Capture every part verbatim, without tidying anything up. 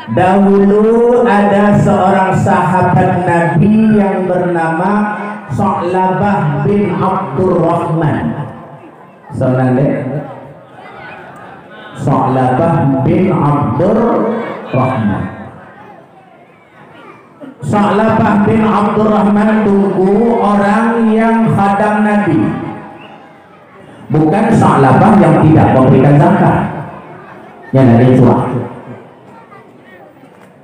Dahulu ada seorang sahabat Nabi yang bernama Sa'labah bin Abdurrahman. Saudara, Sa'labah bin Abdurrahman. Sa'labah bin Abdurrahman tunggu orang yang khadam Nabi. Bukan Sa'labah yang tidak memberikan zakat. Yang ada suah.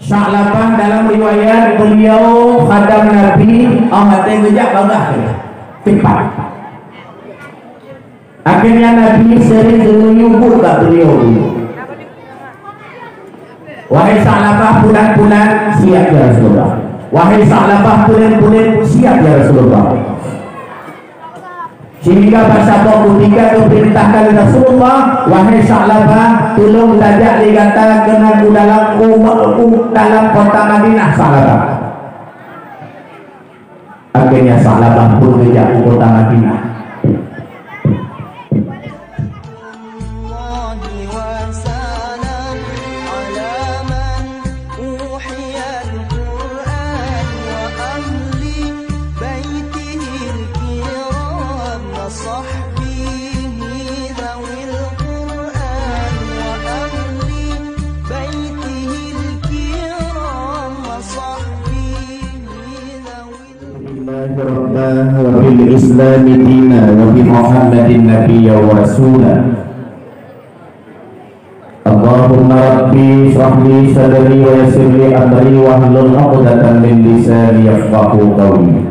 Sa'labah dalam riwayat beliau khadam Nabi, oh, hati geujak bagah dia. Cepat. Akhirnya Nabi sering geuyue buet bak beliau dulu. "Wahai Sa'labah pulan-pulan, siap ya Rasulullah. Wahai Sa'labah pulan-pulan, siap ya Rasulullah." Sehingga bak saboh kutika geupeurintahkan lé Rasulullah, "Wahai Sa'labah, tulông tajak lé gata keunan u dalam uma-, u dalam kota Madinah, Sa'labah." Akhirnya Sa'labah pun geujak u kota Madinah. الله وسلم على من أوحي القرآن وأهل بيته الكرام وصحبه ذوي القرآن وأهل بيته الكرام وصحبه ذوي الحمد لله ربا وبالإسلام دينا وبمحمد نبيا ورسولا. اللهم رب اشرح لي صدري ويسر لي أمري واحلل عقدة من لساني يفقهوا قولي.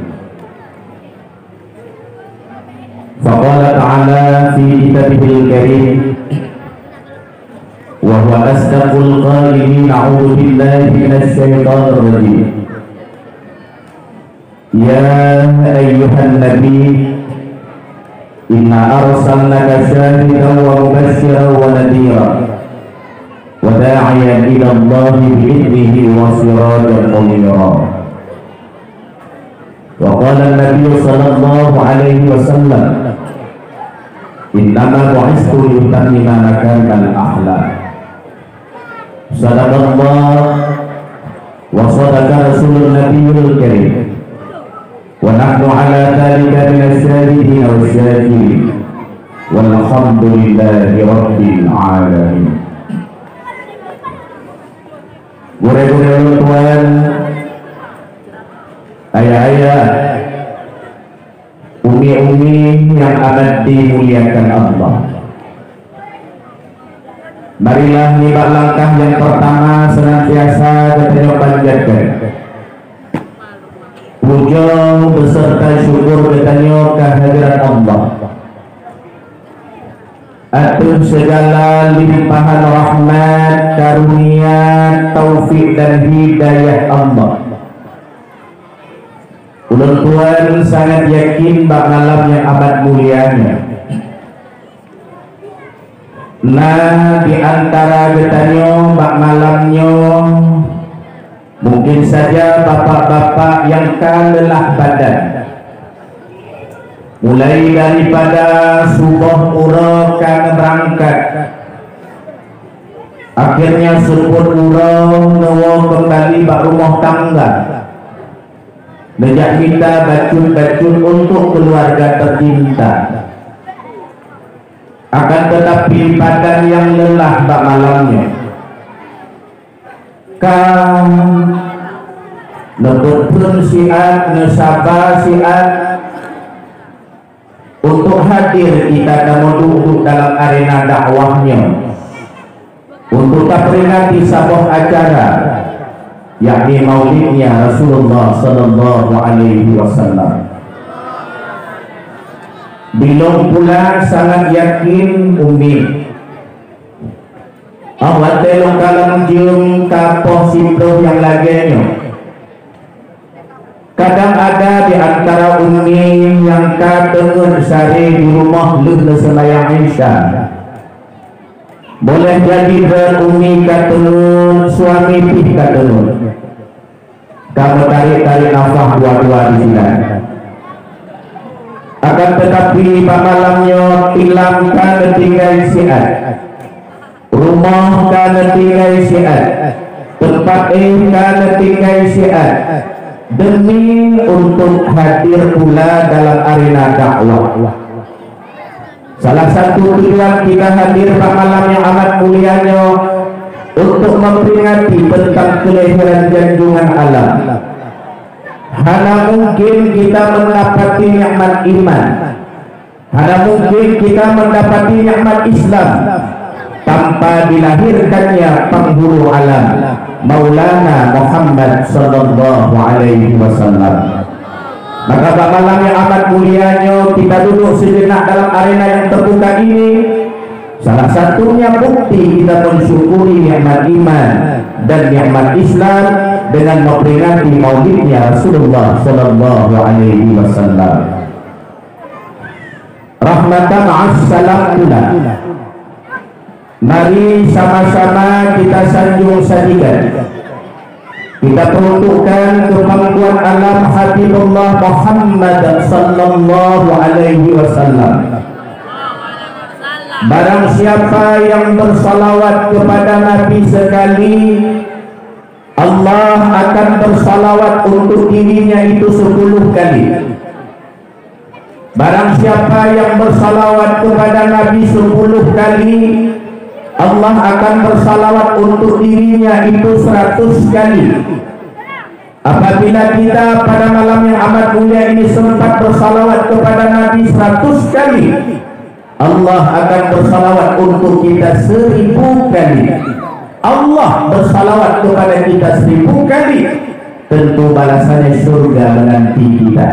فقال تعالى في كتابه الكريم، وهو أصدق القائلين، أعوذ بالله من الشيطان الرجيم. يا أيها النبي، إنا أرسلناك شاهدا ومبشرا ونذيرا وداعيا إلى الله بإذنه وسراجا منيرا. وقال النبي صلى الله عليه وسلم، إنما بعثت لأتمم مكارم الأخلاق. صدق الله وصدق رسول النبي الكريم. ونحن على ذلك من الشاهدين والشاكرين. والحمد لله رب العالمين. Gurée-gurée ulôn tuan, ayah-ayah, umi-umi nyang amat dimuliakan Allah. Marilah nibak langkah nyang pertama senantiasa geutanyoe panjatkan puja beserta syukur geutanyoe kehadirat Allah. Ateueh segala limpahan rahmat, karunia, taufik dan hidayah Allah. Ulôn tuan sangat yakin bak malam nyang amat mulia nyoe. Na di antara geutanyoe bak malam nyoe, mungkin saja bapak-bapak nyang ka leulah badan. Mulai daripada suboh uroe ka neubeurangkat, akhirnya seupôt uroe neuwoe keumbali bak rumoh tangga. Neujak mita bacut-bacut untuk keluarga tercinta. Akan tetapi, badan nyang leulah bak malam nyoe ka neupeuphon siat, neusaba siat, untuk hadir kita tameududuk dalam arena dakwah nyoe untuk taperingati saboh acara, yakni Maulidnya Rasulullah sallallahu alaihi wasallam. Bilong pula sangat yakin umi, ah, watée lôn kalon jeuem ka poh siplôh nyang lagée nyoe. Kadang ada di antara umi nyang ka teungeut sare di rumoh lheueh neuseumayang Isya. Boleh jadi droe umi ka teungeut, suami pih ka teungeut. Ka meutarek-tarek nafah dua-dua di sinan. Akan tetapi, bak malam nyoe tilam ka neutinggai siat. Rumoh ka neutinggai siat. Teumpat éh ka neutinggai siat demi untuk hadir pula dalam arena dakwah. Salah satu tujuan kita hadir bak malam nyang amat mulia nyoe untuk memperingati tentang kelahiran junjungan alam. Hana mungkin kita mendapati nikmat iman, hana mungkin kita mendapati nikmat Islam tanpa dilahirkannya penghulu alam, Maulana Muhammad sallallahu alaihi wasallam. Maka bak malam nyang amat mulia nyoe, kita duduk sejenak dalam arena yang terbuka ini. Salah satunya bukti kita mensyukuri nikmat iman dan nikmat Islam dengan memperingati maulidnya Rasulullah sallallahu alaihi wasallam. Rahmatan assalam pula. Mari sama-sama kita sanjung sadikan. Kita peruntukkan keu pangkuan alam Habibullah Muhammad sallallahu alaihi wasallam. Barang siapa yang bersalawat kepada Nabi sekali, Allah akan bersalawat untuk dirinya itu sepuluh kali. Barang siapa yang bersalawat kepada Nabi sepuluh kali, Allah akan bersalawat untuk dirinya itu seratus kali. Apabila kita pada malam yang amat mulia ini sempat bersalawat kepada Nabi seratus kali, Allah akan bersalawat untuk kita seribu kali. Allah bersalawat kepada kita seribu kali, tentu balasannya surga menanti kita.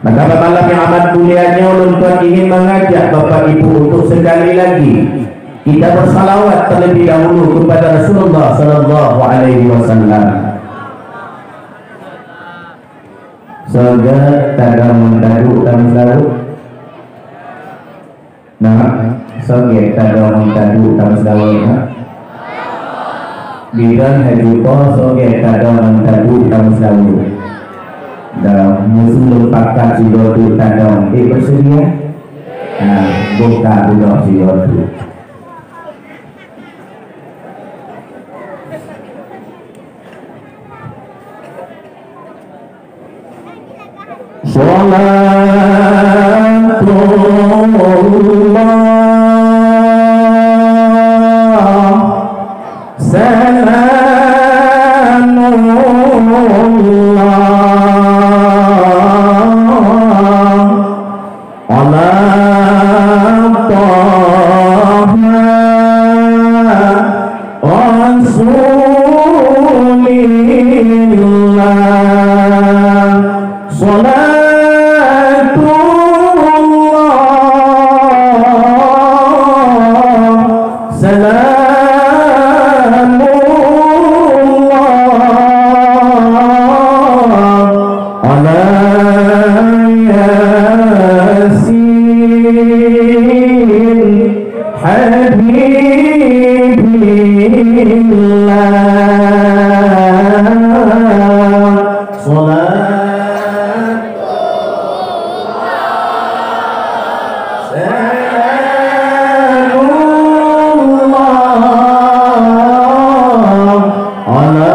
Maka pada malam yang amat mulia nyoe, lôn tuan ingin mengajak Bapak Ibu untuk sekali lagi kita bersalawat terlebih dahulu kepada Rasulullah sallallahu alaihi wasallam. Soe gét tadong meuntadu tameuseulaweuet? Nah, soe gét tadong meuntadu tameuseulaweuet, nah? Bidan hai jupo soe gét tadong meuntadu tameuseulaweuet. Dah musuh lôn pakat sidroe teuk tadong, ék bersedia? Nah, buka budok sidroe teuk. Salatullah, salamullah, ala Taha Rasulillah. Salatullah, salamullah, ala Yasin Habibillah. Salat, salamullah, ala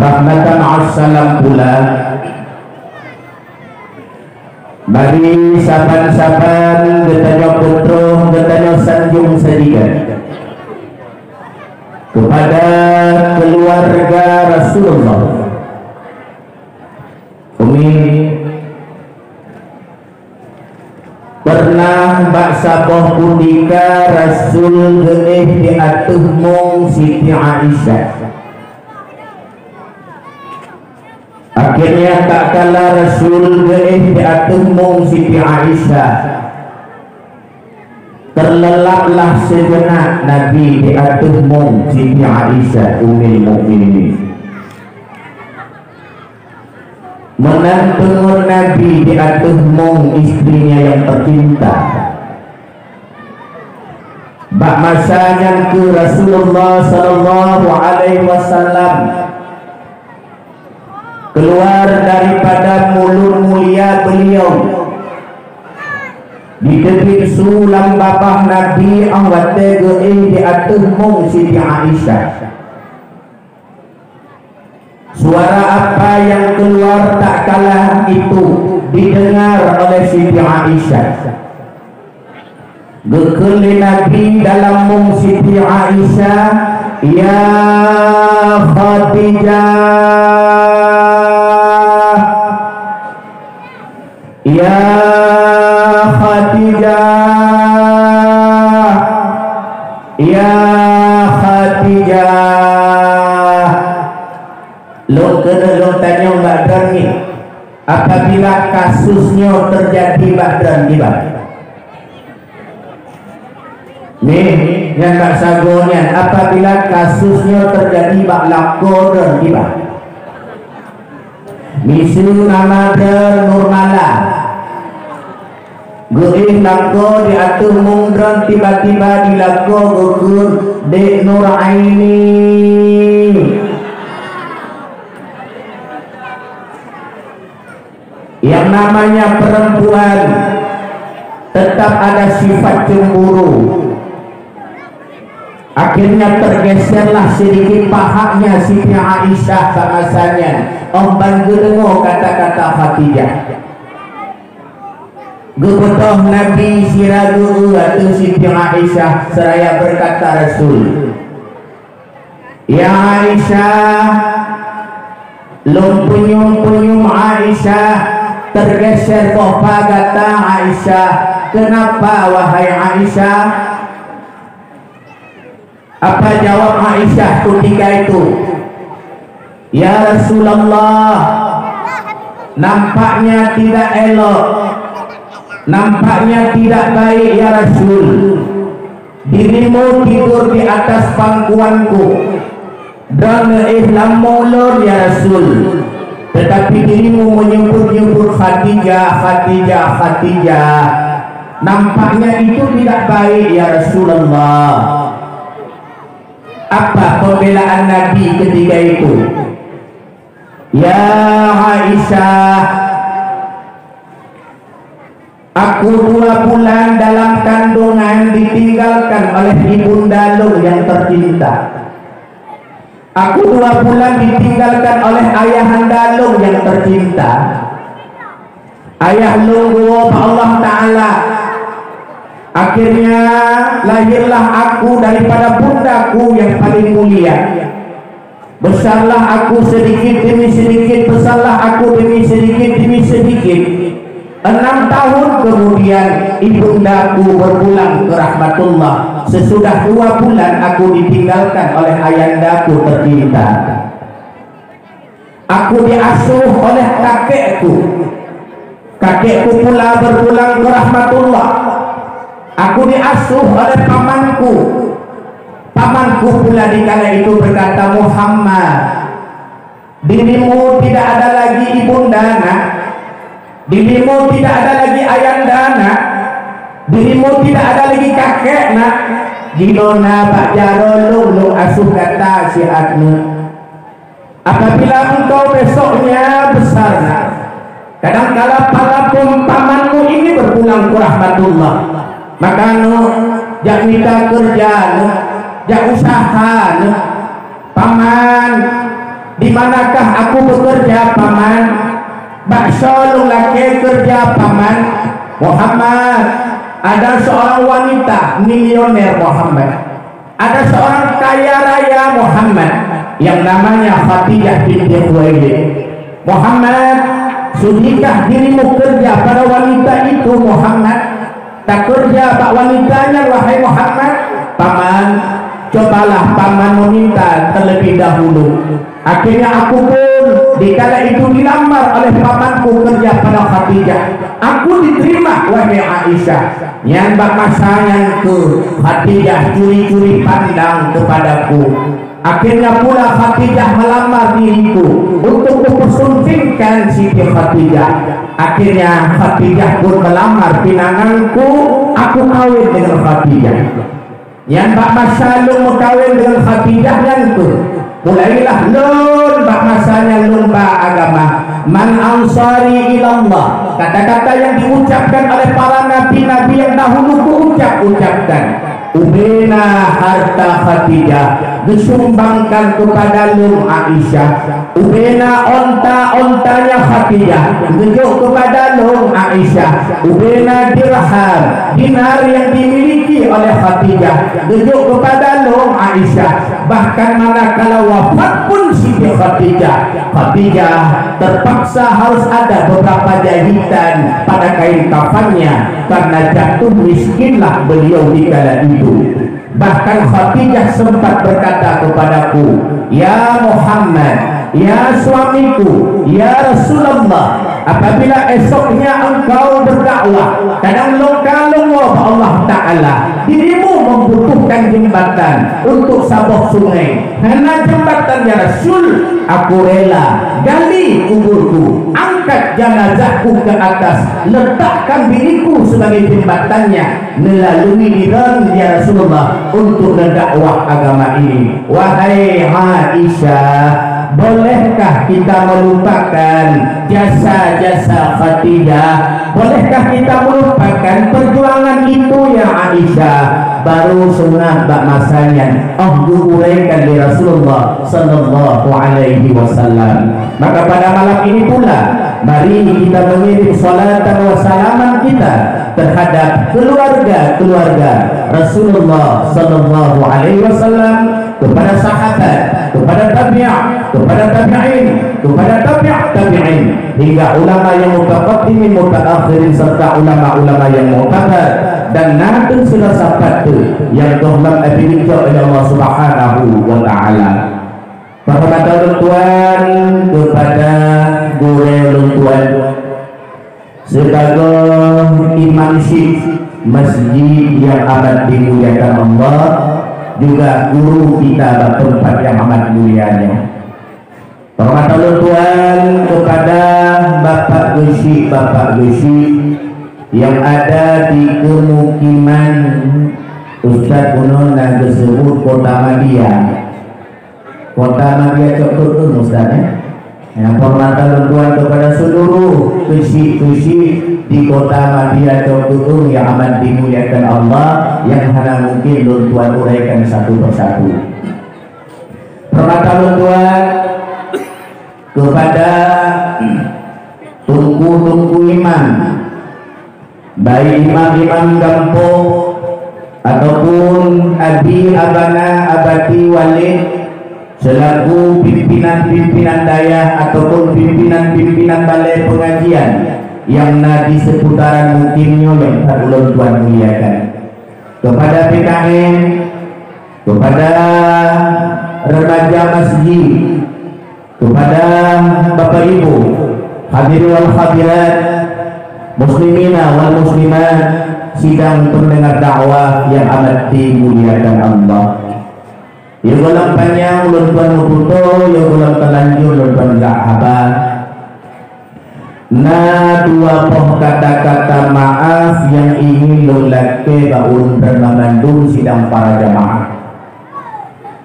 Rahmatan assalam pula. Mari saban-saban geutanyoe peutroh, geutanyoe sanjong sajikan kepada keluarga Rasulullah. Umi, pernah bak saboh kutikeue Rasul geuéh di ateueh mong Siti Aisyah. Akhirnya, tak kala Rasul geuéh di ateueh mong Siti Aisyah, terlelaplah sejenak Nabi di ateueh mong Siti Aisyah, Ummul Mukminin. Meunan teungeut Nabi di ateueh mong istrinya yang tercinta. Bak masa nyan kheueh Rasulullah sallallahu alaihi wasallam keluar daripada mulod mulia beliau, jiteubiet su lam babah Nabi óh watée geuéh di ateueh mong Siti Aisyah. Suara apa yang keluar tak kala itu didengar oleh Siti Aisyah. Geukheun lé Nabi dalam mong Siti Aisyah, "Ya Khadijah, ya Khadijah, ya Khadijah." Lôn keuneuk lôn tanyong bak droeneuh, apabila kasus nyoe teujadi bak droeneuh, kiban? Nih, nyang bak sagoe nyan, apabila kasus nyoe teujadi bak lakoe droeneuh, kiban? Miseue nama droeneuh Nurmala. Geuéh lakoe di ateueh mong droeneuh, tiba-tiba di lakoe geukheun, "Dek Nuraini." Yang namanya perempuan tetap ada sifat cemburu. Akhirnya tergeserlah sedikit pahanya Siti Aisyah pada masa nyan, óh ban geudeungoe kata-kata Khadijah. Geubeudôh Nabi sira geu-eu ateueh Siti Aisyah seraya berkata Rasul, "Ya Aisyah, lôn peunyum-peunyum Aisyah, tergeser boh pa gata Aisyah. Kenapa wahai Aisyah?" Apa jawab Aisyah ketika itu? "Ya Rasulullah, nampaknya tidak elok, nampaknya tidak baik, ya Rasul. Dirimu tidur di atas pangkuanku, droeneuh éh lam mong lôn, ya Rasul. Tetapi dirimu menyebut-nyebut Khadijah, Khadijah, Khadijah. Nampaknya itu tidak baik, ya Rasulullah." Apa pembelaan Nabi ketika itu? "Ya Aisyah, aku dua bulan dalam kandungan ditinggalkan oleh ibunda lôn yang tercinta. Aku dua bulan ditinggalkan oleh ayahanda lôn yang tercinta. Ayah lôn geuwoe bak Allah Ta'ala. Akhirnya lahirlah aku daripada bundaku yang paling mulia. Besarlah aku sedikit demi sedikit, besarlah aku demi sedikit demi sedikit. Enam tahun kemudian, ibundaku berpulang ke rahmatullah. Sesudah dua bulan aku ditinggalkan oleh ayandaku tercinta. Aku diasuh oleh kakekku. Kakekku pula berpulang ke rahmatullah. Aku diasuh oleh pamanku. Pamanku pula di kala itu berkata, "Muhammad, dirimu tidak ada lagi ibunda, nak. Dirimu tidak ada lagi ayanda, nak. Dirimu tidak ada lagi kakek, nak. Jinoe na bak jaroe lôn, lôn asuh gata siat, nak. Apabila engkau besoknya besar, nak, kadangkala pala pamanmu ini berpulang ke rahmatullah. Maka, nak, jak mita kerja, nak, jak usaha, nak. Paman, Di manakah aku bekerja, Paman? Bak soe lôn lakée keureuja, Paman? Muhammad, ada seorang wanita milioner, Muhammad. Ada seorang kaya raya, Muhammad, yang namanya Khadijah binti Khuwailid. Muhammad, sudikah dirimu kerja pada wanita itu, Muhammad? Takeureuja bak wanita nyan, wahai Muhammad. Paman, cobalah Paman meminta terlebih dahulu. Akhirnya aku pun dikala itu dilamar oleh pamanku kerja pada Khadijah. Aku diterima, wahai Aisyah. Nyan bak masa nyan keuh Khadijah curi-curi pandang kepadaku. Akhirnya pula Khadijah melamar diriku untuk kupersundingkan Siti Khadijah. Akhirnya Khadijah pun melamar pinanganku, aku kawin dengan Khadijah. Nyan bak masa lôn meukawen dengan Khadijah nyan keuh, mulailah lôn bak masa nyan lôn ba agama. "Man ansari ilallah." Kata-kata yang diucapkan oleh para nabi-nabi yang dahulu kuucap-ucapkan. Ubena harta Khadijah, disumbangkan kepada lôn Aisyah. Ubena onta-ontanya Khadijah, geujok kepada lôn Aisyah. Ubena dirham, dinar yang dimiliki oleh Khadijah, geujok kepada lôn Aisyah. Bahkan manakala wafat pun Siti Khadijah, Khadijah terpaksa harus ada beberapa jahitan pada kain kafannya karena jatuh miskinlah beliau di kala itu. Bahkan Khadijah sempat berkata kepadaku, "Ya Muhammad, ya suamiku, ya Rasulullah, apabila esoknya engkau berdakwah, kadang lôn ka lôn woe bak Allah Ta'ala, dirimu membutuhkan jembatan untuk saboh sungai. Hana jembatan, ya Rasul, aku rela gali kuburku, angkat jenazahku ke atas, letakkan diriku sebagai jembatannya." Neulalui droen, ya Rasulullah, untuk neudakwah agama ini. Wahai Aisyah, bolehkah kita melupakan jasa-jasa Khadijah? Bolehkah kita melupakan perjuangan itu, ya Aisyah? Baru seungat bak masa nyan, oh, geuuraikan lé Rasulullah sallallahu alaihi wasallam. Maka pada malam ini pula, mari kita mengirim salatan wa salaman kita terhadap keluarga-keluarga Rasulullah sallallahu alaihi wasallam, kepada sahabat, kepada tabi'in, kepada tabi'in, kepada tabi'ut tabi'in, hingga ulama yang mutaqaddimin mutaakhirin serta ulama-ulama yang mu'tabar dan na teuh sira sapat teuh nyang gohlom abéh geucok lé Allah Subhanahu wa taala. Peuhormatan ulôn tuan kepada gurée ulôn tuan sibagoe imam syik masjid yang amat dimuliakan Allah, juga guru kita bak teumpat yang amat mulia nyoe. Peuhormatan ulôn tuan kepada bapak geusyik, bapak geusyik yang ada di kemukiman Ustaz bunoe na geuseubut Kota Madia. Kota Madia cok keueung, Ustaz, ya. Ya, peuhormatan ulôn tuan kepada seluruh geusyik-geusyik di Kota Madia cok keueung yang amat dimuliakan Allah, yang hana mungkin ulôn tuan uraikan satu persatu. Peuhormatan ulôn tuan kepada teungku-teungku imam, baik imam-imam gampông ataupun abi, abana, abati, walid, selaku pimpinan-pimpinan dayah ataupun pimpinan-pimpinan balai pengajian yang na di seputaran mukim nyoe nyang that ulôn tuan muliakan. Kepada P K M, kepada remaja masjid, kepada Bapak Ibu, hadirin wal hadirat, muslimina wal muslimat, sidang pendengar dakwah yang amat dimuliakan Allah. Ya gohlom panyang ulôn tuan meututoe, ya gohlom teulanjur ulôn tuan jak haba. Na dua boh kata-kata maaf nyang ingin lôn lakée bak ulôn banmandum sidang para jamaah.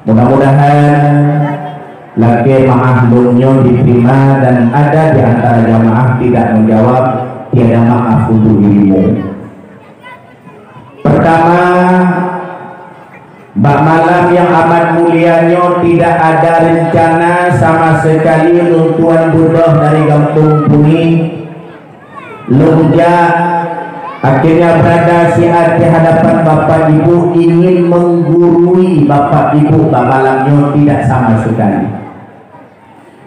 Mudah-mudahan lakée maaf lôn nyoe diterima dan ada di antara jamaah tidak menjawab, tiada maaf untuk dirimu. Pertama, Bak malam nyang amat mulia nyoe tidak ada rencana sama sekali lôn tuan beudôh dari gampông Puni. Lôn jak, akhirnya berada siat di hadapan Bapak Ibu ingin menggurui Bapak Ibu bak malam nyoe tidak sama sekali.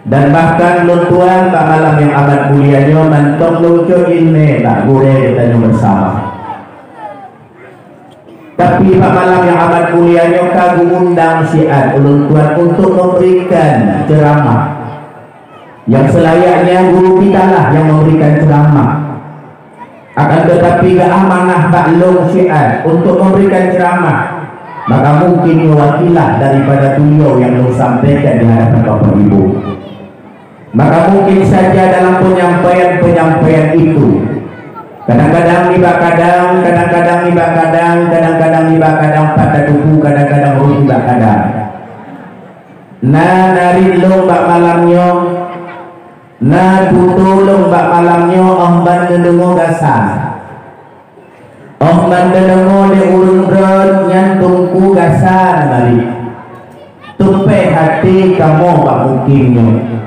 Dan bahkan lôn tuan bak malam nyang amat mulia nyoe mantong lôn cok ileumèe bak gurèe geutanyoe bersama. Tapi bak malam nyang amat mulia nyoe ka geuundang siat ulôn tuan untuk memberikan ceramah. Yang selayaknya guru kita lah yang memberikan ceramah. Akan tetapi geuamanah bak lôn siat untuk memberikan ceramah, maka mungkin nyoe wakilah daripada beliau yang lôn sampaikan di hadapan Bapak Ibu. Maka mungkin saja dalam penyampaian-penyampaian itu, kadang-kadang nibak kadang, kadang-kadang nibak kadang, kadang-kadang nibak kadang pat tatupeue, kadang-kadang rhot nibak kadang. Na narit lôn bak malam nyoe, na tutoe lôn bak malam nyoe óh ban neudeungoe gasa. Óh ban neudeungoe lé ureuëng droe nyan teungku gasa na narit. Teupèh até kamoe bak mukim nyoe.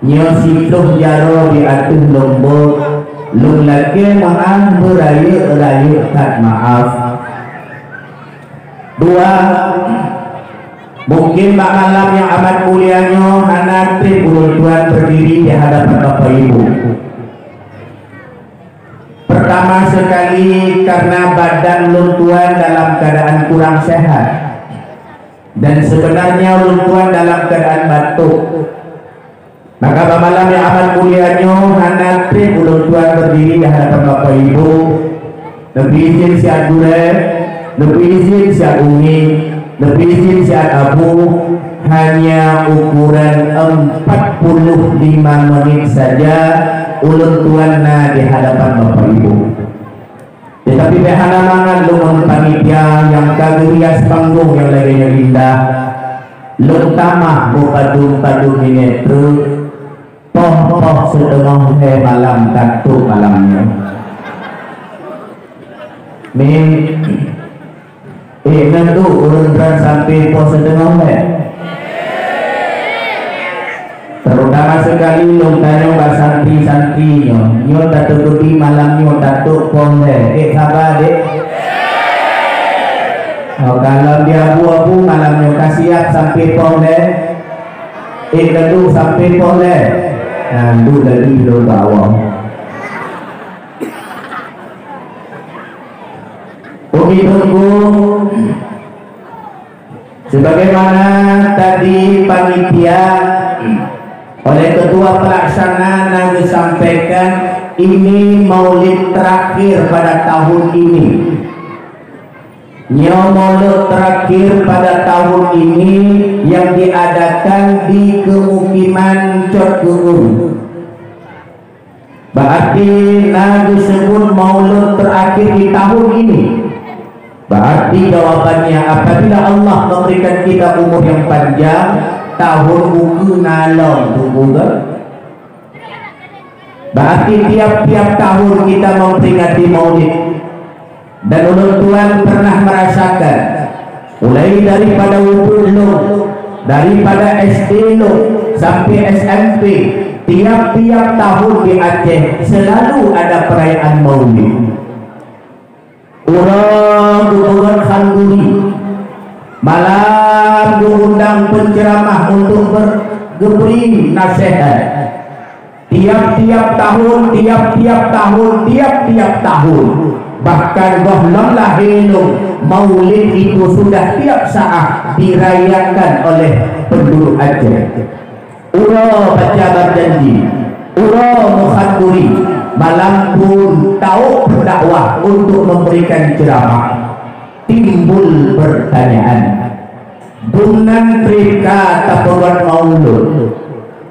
Nyoe siploh jaroe di ateueh lôn bôh, lôn lakèe meu'ah beurayeuk-rayeuk that maaf. Dua, mungkin bak malam nyang amat mulia nyoe hana trép ulôn tuan berdiri di hadapan Bapak Ibu. Pertama sekali, karena badan lôn tuan dalam keadaan kurang sehat. Dan sebenarnya ulôn tuan dalam keadaan batuk. Maka bak malam nyang amat mulia nyoe hana trép ulôn tuan berdiri di hadapan Bapak Ibu. Neubri izin siat gurèe, neubri izin siat umi, neubri izin siat abu, hanya ukuran empat puluh lima menit saja ulôn tuan na di hadapan Bapak Ibu. Tetapi bèk hana mangat lôn ngon panitia nyang ka geuhias panggong nyang lagèe nyoe indah. Lôn tamah meupadum-padum minèt treuk, poh-poh siteungoh lhèe malam ka trôk malam nyoe. Min, eh, neuduek ureueng droen sampoe poh siteungoh lhèe. Terutama sekali lôn tanyong bak santri-santri nyoe, nyoe tateupeudi malam nyoe tatrôk poh lhèe. Ék saba, Dek? Oh, kalau di abu-abu malam nyoe ka siap sampoe poh lhèe? Ék laju sampoe poh lhèe? Nah, duek laju di lôn bak awak. Umi Teungku, sebagaimana tadi panitia oleh ketua pelaksana na geusampaikan, ini maulid terakhir pada tahun ini. Nyoe maulid terakhir pada tahun ini yang diadakan di kemukiman Cot Keue. Berarti na disebut maulud terakhir di tahun ini. Berarti jawabannya, apabila Allah memberikan kita umur yang panjang, tahun ukeue na lom, Teungku, kan? Berarti tiap-tiap tahun kita memperingati maulid. Dan ulôn tuan pernah merasakan, mulai daripada ubeut lôn, daripada S D lôn, sampai S M P, tiap-tiap tahun di Aceh selalu ada perayaan maulid. Uroe geupeugöt khanduri, malam geuundang penceramah untuk ber-, geubri naseuhat. Tiap-tiap tahun, tiap-tiap tahun, tiap-tiap tahun. Bahkan gohlom lahé lôn, maulid itu sudah tiap saat dirayakan oleh penduduk Aceh. Uroe baca berjanji, uroe mukhanduri, malam pun taôk pendakwah untuk memberikan ceramah. Timbul pertanyaan, dumnan trép ka tapeugöt maulud,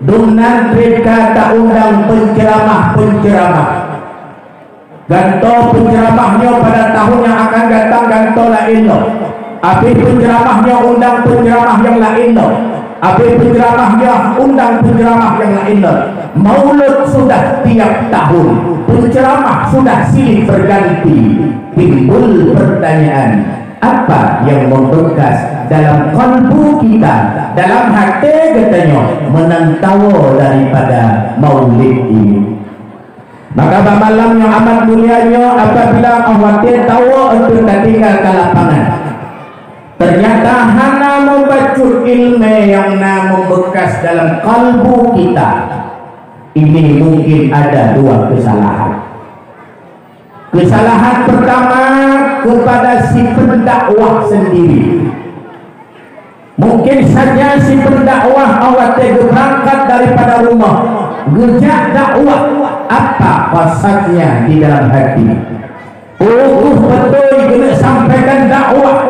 dumnan trép ka taundang penceramah-penceramah. Gantoe penceramah nyoe pada tahun nyang akan datang gantoe laén lom. Abéh penceramah nyoe undang penceramah nyang laén lom. Abéh penceramah nyoe undang penceramah nyang laén lom. Maulud sudah tiap tahun, penceramah sudah silih berganti. Timbul pertanyaan, Apa yang membekas dalam kalbu kita, dalam hati geutanyoe, meunan tawoe daripada maulid ini? Maka bak malam nyang amat mulia nyoe, apabila óh watée tawoe untuk tatinggalkan lapangan, ternyata hana mubacut ilmu nyang na membekas dalam kalbu kita, ini mungkin ada dua kesalahan. Kesalahan pertama kepada si pendakwah sendiri. Mungkin saja si pendakwah awak teh berangkat daripada rumah, geujak dakwah. Apa pasannya di dalam hati? Pukul betul kena sampaikan dakwah.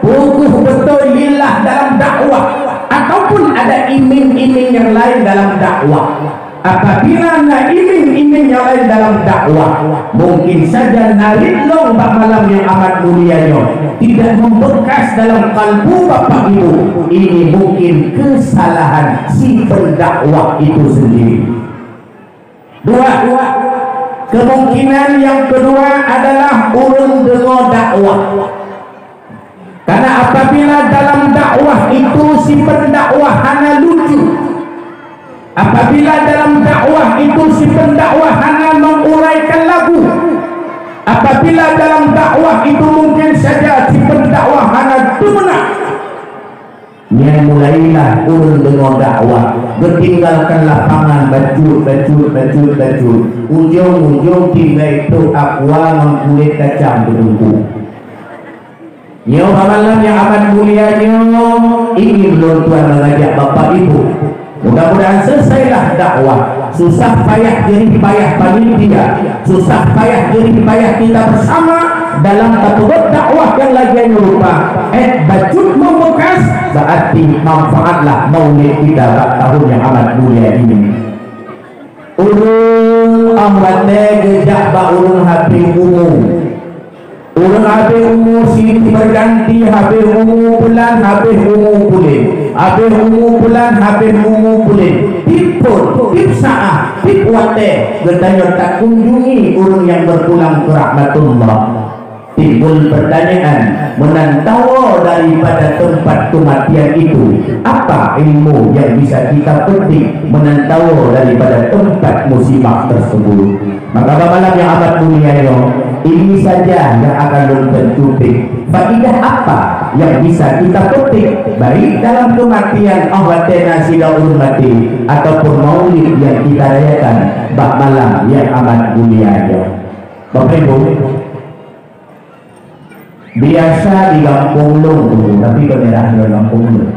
Pukul betul lillah dalam dakwah. Ataupun ada iming-iming yang lain dalam dakwah. Apabila na iming-iming nyang laén dalam dakwah, mungkin saja narit lom bak malam nyang amat mulia nyoe tidak membekas dalam kalbu bapak ibu, ini mungkin kesalahan si pendakwah itu sendiri. Dua, kemungkinan yang kedua adalah ureuëng deungoe dakwah. Karena apabila dalam dakwah itu si pendakwah hana lucu, apabila dalam dakwah itu si pendakwah hana menguraikan lagu, apabila dalam dakwah itu mungkin saja si pendakwah hana teumeunang, nyan mulailah ureuëng deungoe dakwah, geutinggalkan lapangan bacut, bacut, bacut, bacut. Ujong-ujong tinggai trok aqua ngon kulét kacang teutungku. Nyoe bak malam nyang amat mulia nyoe, ingin lôn tuan mengajak Bapak Ibu. Mudah-mudahan selesailah dakwah. Susah payah jerih payah panitia, susah payah jerih payah kita bersama dalam tapeugöt dakwah nyang lagée nyoe rupa. Eh, bacut membekas, berarti manfaatlah maulid kita bak tahun nyang amat mulia ini. Ureuëng óh watée geujak bak ureuëng habéh umu. Ureuëng habéh umu silih berganti, habéh umu pulan, habéh umu pulen, habéh umu pulan, habéh umu pulen. Tiep phon, tiep saát, tiep watée geutanyoe takunjungi ureuëng nyang berpulang keu rahmatullah. Timbul pertanyaan, meunan tawoe daripada teumpat keumatian itu, apa ilmu nyang bisa kita petik meunan tawoe daripada teumpat musibah tersebut? Maka bak malam nyang amat mulia nyoe, ini saja nyang akan lôn pencupik. Faidah apa nyang bisa kita petik, baik dalam keumatian óh watée na sidroe ureuëng maté, ataupun maulid nyang kita rayakan bak malam nyang amat mulia nyoe? Bapak Ibu, biasa di gampông lôn tu, tapi kon daerah nyoe gampông lôn.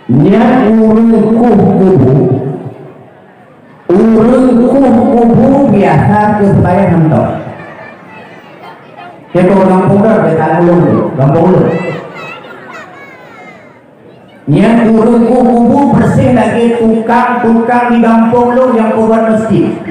Nyan ureuëng kueh kubu, ureuëng kueh kubu biasa keu seumbahyang mantong. Keu gampông lôn, keu tanah lôn tu, gampông lôn. Nyan ureuëng kueh kubu persis lagée tukang-tukang di gampông lôn nyang peubuet meuseujid.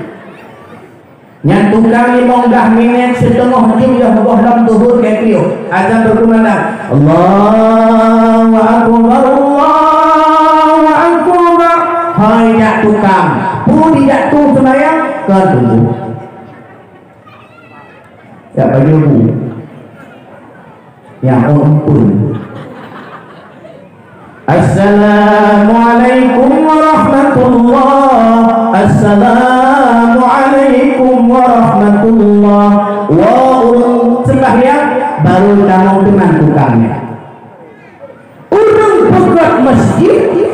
Nyan tukang limong blah minét siteungoh jeuem yoh boh lom duhur ka kriôh. Azan beukumandang, "Allahu Akbar, Allahu Akbar." Hai jak tukang, peue dijak tueng seumayang? Ka tunggu. Jak baju bu. Nyang oh empeuen. "Assalamualaikum warahmatullah. Assalamualaikum warahmatullah." Woe ureuëng seumbahyang, baru tamong teuma tukang nyan. Ureuëng peugöt meuseujid,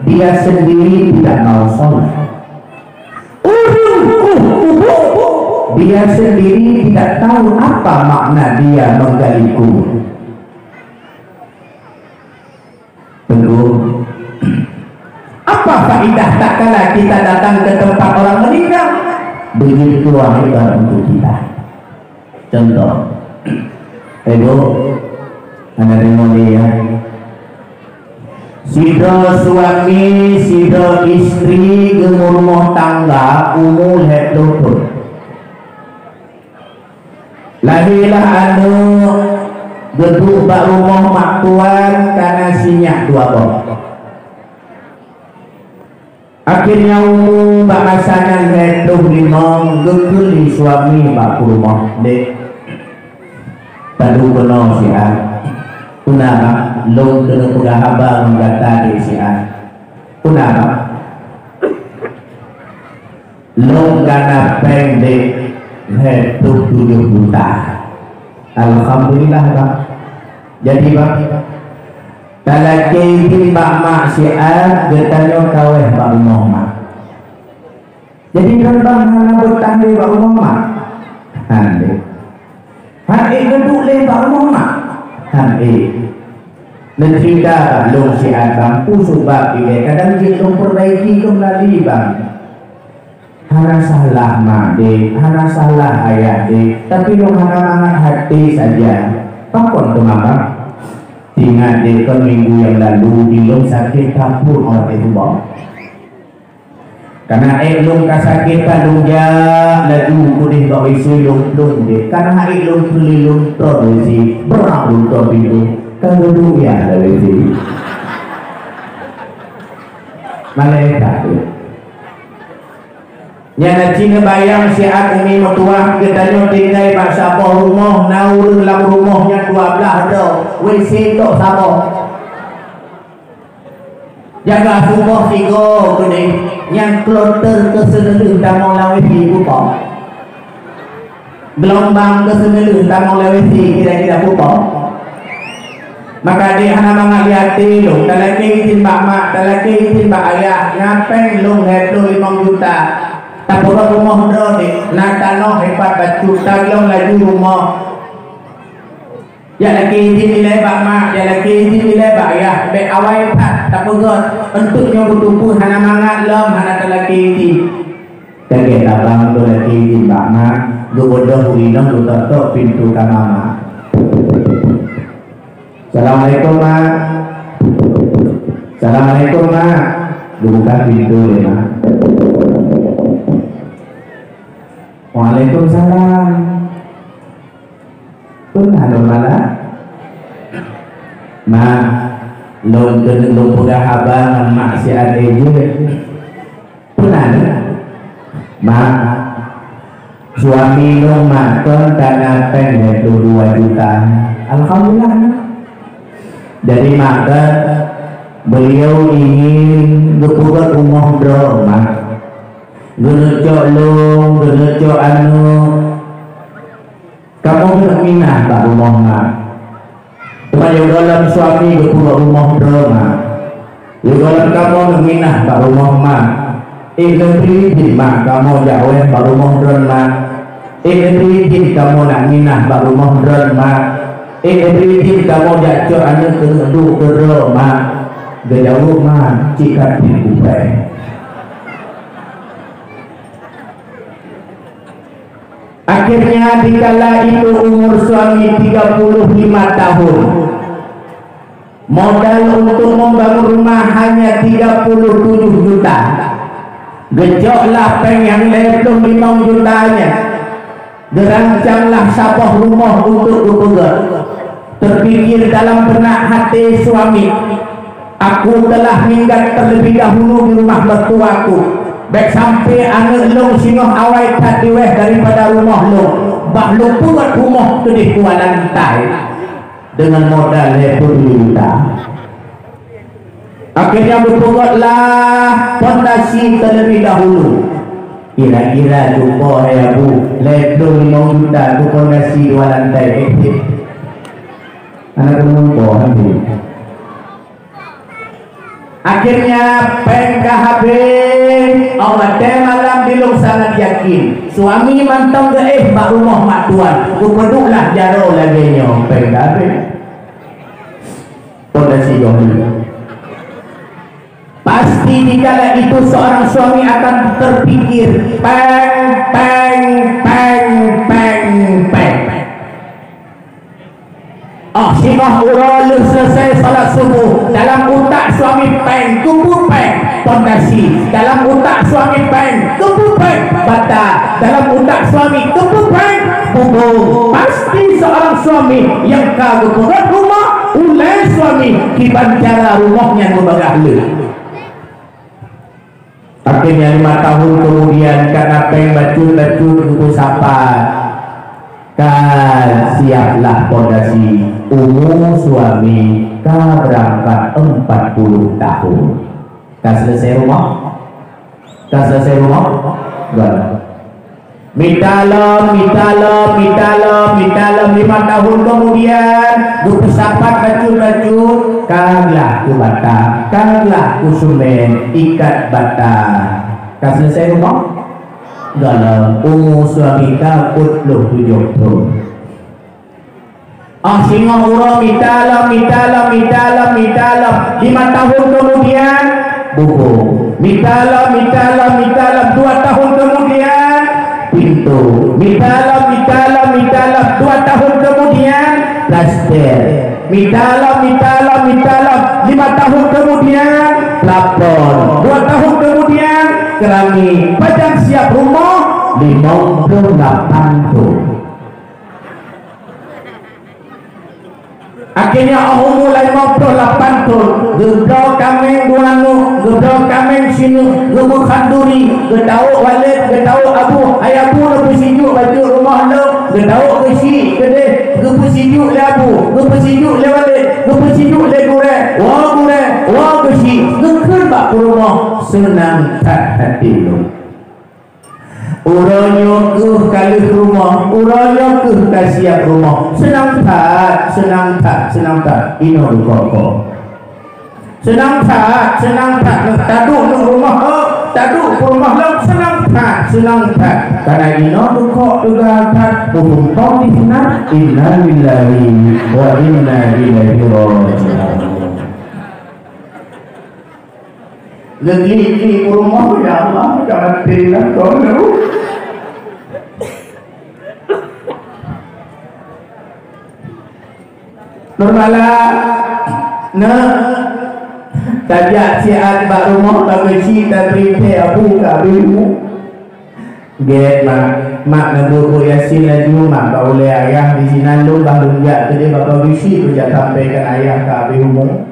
dia sendiri tidak mau sholat. Ureuëng kueh kubu, dia sendiri tidak tahu apa makna dia menggali kubur. Teungku, apa faedah tatkala kita datang ke tempat orang meninggal? Begitu ibarat untuk kita. Contoh, eh, Bu, hana deungoe lé, ya. Sidroe suami, sidroe istri geumeurumoh tangga umu lhée ploh thon. Lahé lah aneuëk, geuduek bak rumoh mak tuan, ka na si nyak dua boh. Akhirnya umu bak masa nyan lhée ploh limong, geukheun lé suami bak peurumoh, "Dek, Padub keunoe siat. Peue na, Bang? Lôn keuneuk peugah haba ngon gata deh siat. Peue na, Bang? Lôn ka na péng deh lhèe ploh tujoh juta. Alhamdulillah, Bang. Jadi, Bang, talakèe idhin bak mak siat, geutanyoe ka wéh bak rumoh mak. Jadi, droeneuh hana beuet tahe bak rumoh mak? Han ék. Han ék geuduek lé bak rumoh mak? Han ék. Neucerita bak lôn siat, Bang, peue sabab ilèe kadang jeuet lôn peubaiki keumbali, Bang. Hana salah mak deh, hana salah ayah deh, tapi lôn hana mangat até saja. Pakon teuma, Bang? Ingat deh, kon minggu nyang lalu di lôn sakét that phon óh lheueh ubak. Kana ék lôn ka sakét that lôn jak laju keudeh bak W C lôn plueng deh. Kana ék lôn peulilôn tron W C, brat lôn tron pintoe. Ka geuduek yah lam W C. Malaikat deh. Nyan na cit neubayang siat umi meutuwah geutanyoe tinggai bak saboh rumoh, na ureueng lam rumoh nyan dua blaih droe, W C tok saboh. Jaga suboh sigoe keudeh, nyang kloter keu seuneulheueh tamong lam W C peue po. Geulombang keu seuneulheueh tamong lam W C kira-kira peue po. Maka deh hana mangat lé até lôn, talakèe idhin bak mak, talakèe idhin bak ayah, na péng lôn lhèe ploh limong juta. Tapeugöt rumoh droe deh, na tanoh hé pat bacut, taglong laju rumoh. Jak lakèe idhin ilèe bak mak, jak lakèe idhin ilèe bak ayah, bèk awai that tapeugöt, eunteuk nyoe beuteupeue hana mangat lom, hana talakèe idhin. Ka gèt abang geulakèe idhin bak mak, geubeudôh ureueng inong geutok-tok pintoe kama mak. "Assalamualaikum, Mak." "Assalamualaikum, Mak." Geubuka pintoe lé mak. "Waalaikumsalam." "Peue na lôn balah?" "Mak, lôn keuneuk lôn peugah haba ngon mak siat lé jeuet." "Peue na nyoe?" "Mak, suami lôn mak kon ka na péng lhèe ploh dua juta." "Alhamdulillah, Mak." "Jadi mak kon, beliau ingin geupeugöt rumoh droe, Mak. Geuneuk cok lôn, geuneuk cok aneuk." "Kamoe keuneuk minah bak rumoh mak. Teuma yoh gohlom suami geupeugöt rumoh droe mak. Yoh gohlom kamoe keuneuk minah bak rumoh mak. Ék neubri idhin mak kamoe jak wéh bak rumoh droe mak. Ék neubri idhin kamoe nak minah bak rumoh droe mak. Ék neubri idhin kamoe jak cok aneuk keuneuk duek keudroe mak." Geujaweueb mak, "Cit ka pih kupée." Akhirnya, dikala itu umur suami tiga puluh lima tahun, modal untuk membangun rumah hanya tiga puluh tujuh juta. Geucoklah péng nyang lhèe ploh limong juta nyan, geurancanglah saboh rumoh untuk geupeugöt. Terpikir dalam benak hati suami, "Aku telah minggat terlebih dahulu di rumah mertuaku. Bèk sampai aneuk lôn singoh awai that diwéh daripada rumoh lôn, bah lôn peugöt rumoh keudeh dua lantai dengan modal lhèe ploh juta." Akhirnya, geupeugötlah pondasi terlebih dahulu. Kira-kira cuba, hai Abu, lhèe ploh limong juta keu pondasi dua lantai, eh, cit. Aneuk lôn po, han jeuet. Akhirnya, péng ka habéh, óh watèe malam di lôn sangat yakin, suami mantong geuéh bak rumoh mak tuan, geupeuduek lah jaroe lagèe nyoe, péng ka habéh. Pondasi gohlom. Pasti dikala itu seorang suami akan terpikir, péng, péng, péng, péng, péng. Oh, singoh uroe lheueh selesai salat subuh, dalam utak suami péng, keupeue péng, pondasi. Dalam utak suami péng, keupeue péng, bata. Dalam utak suami, keupeue péng, bubông. Pasti seorang suami nyang ka geupeugöt rumoh, ulèe suami, kiban cara rumoh nyan meubagaih lé. Akhirnya lima tahun kemudian, karena péng bacut-bacut geupeusapat. Ka siap lah pondasi, umu suami ka beurangkat empat puluh tahun. Ka seuleusoe rumoh? Ka seuleusoe rumoh? Galak. Mita lom, mita lom, mita lom, mita lom. Lima tahun kemudian, geupeusapat bacut-bacut, ka glah keu bata, ka glah keu seumén, ikat bata. Ka seuleusoe rumoh? Galak. Umu suami ka peuet ploh tujoh thon. Ah, singoh uroe mita lom, mita lom, mita lom, mita lom. Lima tahun kemudian, bubong. Mita lom, mita lom, mita lom. Dua tahun kemudian, pintu. Mita lom, mita lom, mita lom. Dua tahun kemudian, plaster. Mita lom, mita lom, mita lom. Lima tahun kemudian, plafon. Dua tahun kemudian, keramik. Pajan siap rumoh, limong ploh lapan thon. Akhirnya, óh umu limong ploh lapan thon, geubloe kaméng dua neuk, geubloe kaméng sineuk, geubeuet khanduri, geutawök walét, geutawök abu, hai abu, neupeusijuek bacut rumoh lôn, geutawök geuchik keudeh, geupeusijuek lé abu, geupeusijuek lé walét, geupeusijuek lé gurée, woe gurée, woe geuchik, geukheun bak peurumoh, seunang that até lôn. Uroe nyoe keuh ka lheueh rumoh, uroe nyoe keuh ka siap rumoh. Seunang that, seunang that, seunang that. Inoe dukoe-koe. Seunang that, seunang that. Taduek ngon rumoh, eh, taduek peurumoh lom, seunang that, seunang that. Karena inoe dukoe teuga that, muphom di sinan. Innalillahi wa inna ilaihi raji'un. Geuklik-klik u rumoh, ya Allah, ka maté lah kon lôn. Nurmala, neuk, tajak siat bak rumoh, tabri chik, tabri teh, abu ka abéh umu. Gét, Mak. Mak neubeuet buet Yasin laju, Mak, bak ulée ayah disinan lôn, bah lôn jak keudeh bak Pak Geuchik, lôn jak sampaikan ayah ka abéh umu.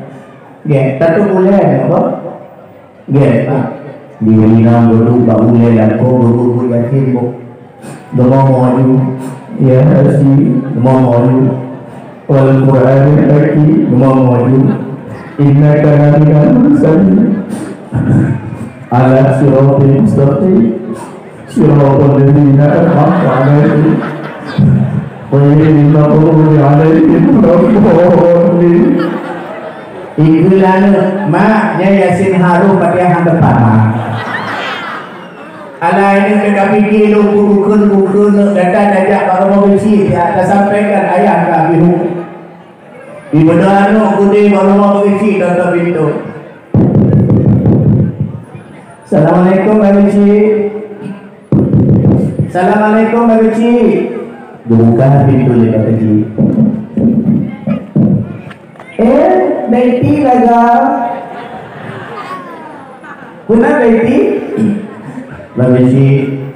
Gét, tateupeue lé, apa? Gét, Mak. Di inong geuduek bak ulée lakoe, geuduek bak Yasin, boh. Geumoe-moe aju. Ya Yasin, geumoe-moe aju. Wal Qur'anil Hakim, geumoe-moe aju. Innaka laminal mursalin. Ala siratin mustaqim. Siratal ladzina an'amta 'alaihim, ghairil maghdubi 'alaihim waladdallin. Ikeu laneuk, Mak, nyan Yasin harôh Fatihah nyang teumpat, Mak. Alah, nyoe ka pike lôn bukon-bukon, gata tajak bak rumoh Geuchik, ya, tasampaikan ayah ka abéh umu. Ibeudôh aneuk keudeh bak rumoh Pak Geuchik, tôp-tôp pintô. "Assalamualaikum, Pak Geuchik." "Assalamualaikum, Pak Geuchik." Geubuka pintô lé Pak Geuchik. "Eh, Betty laga." "Peue na, Betty?" "Pak Geuchik,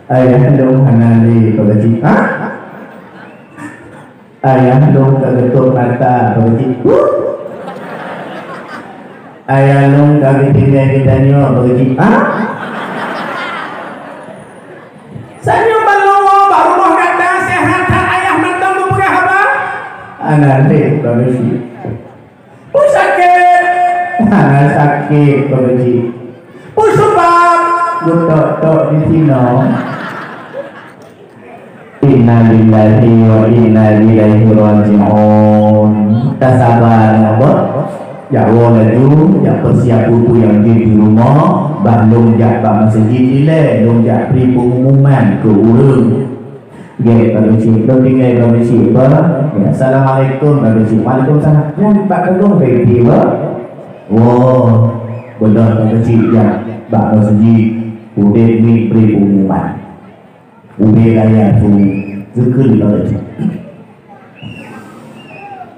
ayah lôn hana lé, Pak Geuchik." "Hah?" "Ayah lôn ka geutuek mata, Pak Geuchik." "Huh?" "Ayah lôn ka geutinggai geutanyoe, Pak Geuchik." "Hah?" "Saboh ban lôn woe bak rumoh gata, seuhat that ayah mantong geupeugah haba?" "Hana lé, Pak Geuchik." "Peue sakét?" "Hana sakét, Pak Geuchik." "Peue seubab?" "Geutok-tok disinoe." Innalillahi wa inna ilaihi raji'un. Tasaba, nyoe beuh. Jak woe laju, jak peusiap peue-peue nyang jeuet di rumoh, bah lôn jak bak meuseujid ilée, lôn jak bri peungumuman keu ureuëng. Gét Pak Geuchik, lôn tinggai Pak Geuchik, bah. Ya, "Assalamualaikum, Pak Geuchik." "Waalaikumsalam." "Nyan bak teungoh Betty, bah." Woe, beudôh Pak Geuchik jak bak meuseujid, udeb miet bri peungumuman. Ubé raya sunyi, geukheun bak geutanyoe.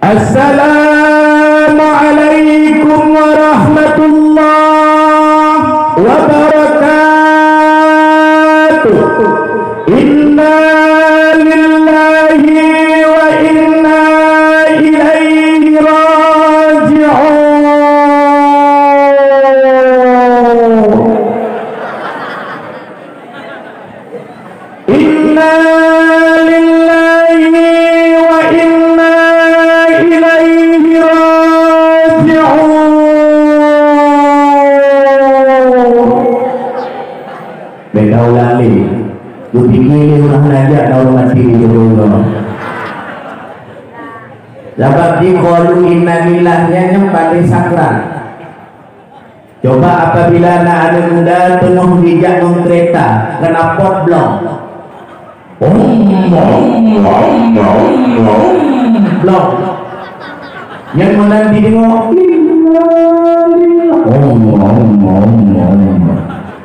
Assalamualaikum warahmatullahi wabarakatuh. Inna lillahi wa inna ilaihi raji'un. Inna lillahi Ini ulah najak daun mati di jurung. Sabab di qalu innalillah nyan nyang paling sakral. Coba apabila na aneuk muda teungoh jijak ngon keureta, keuneuk pot blong. Om, om, om, om, om. Blong. Nyang meunan jideungoe, "Innalillah." Om, om, om, om.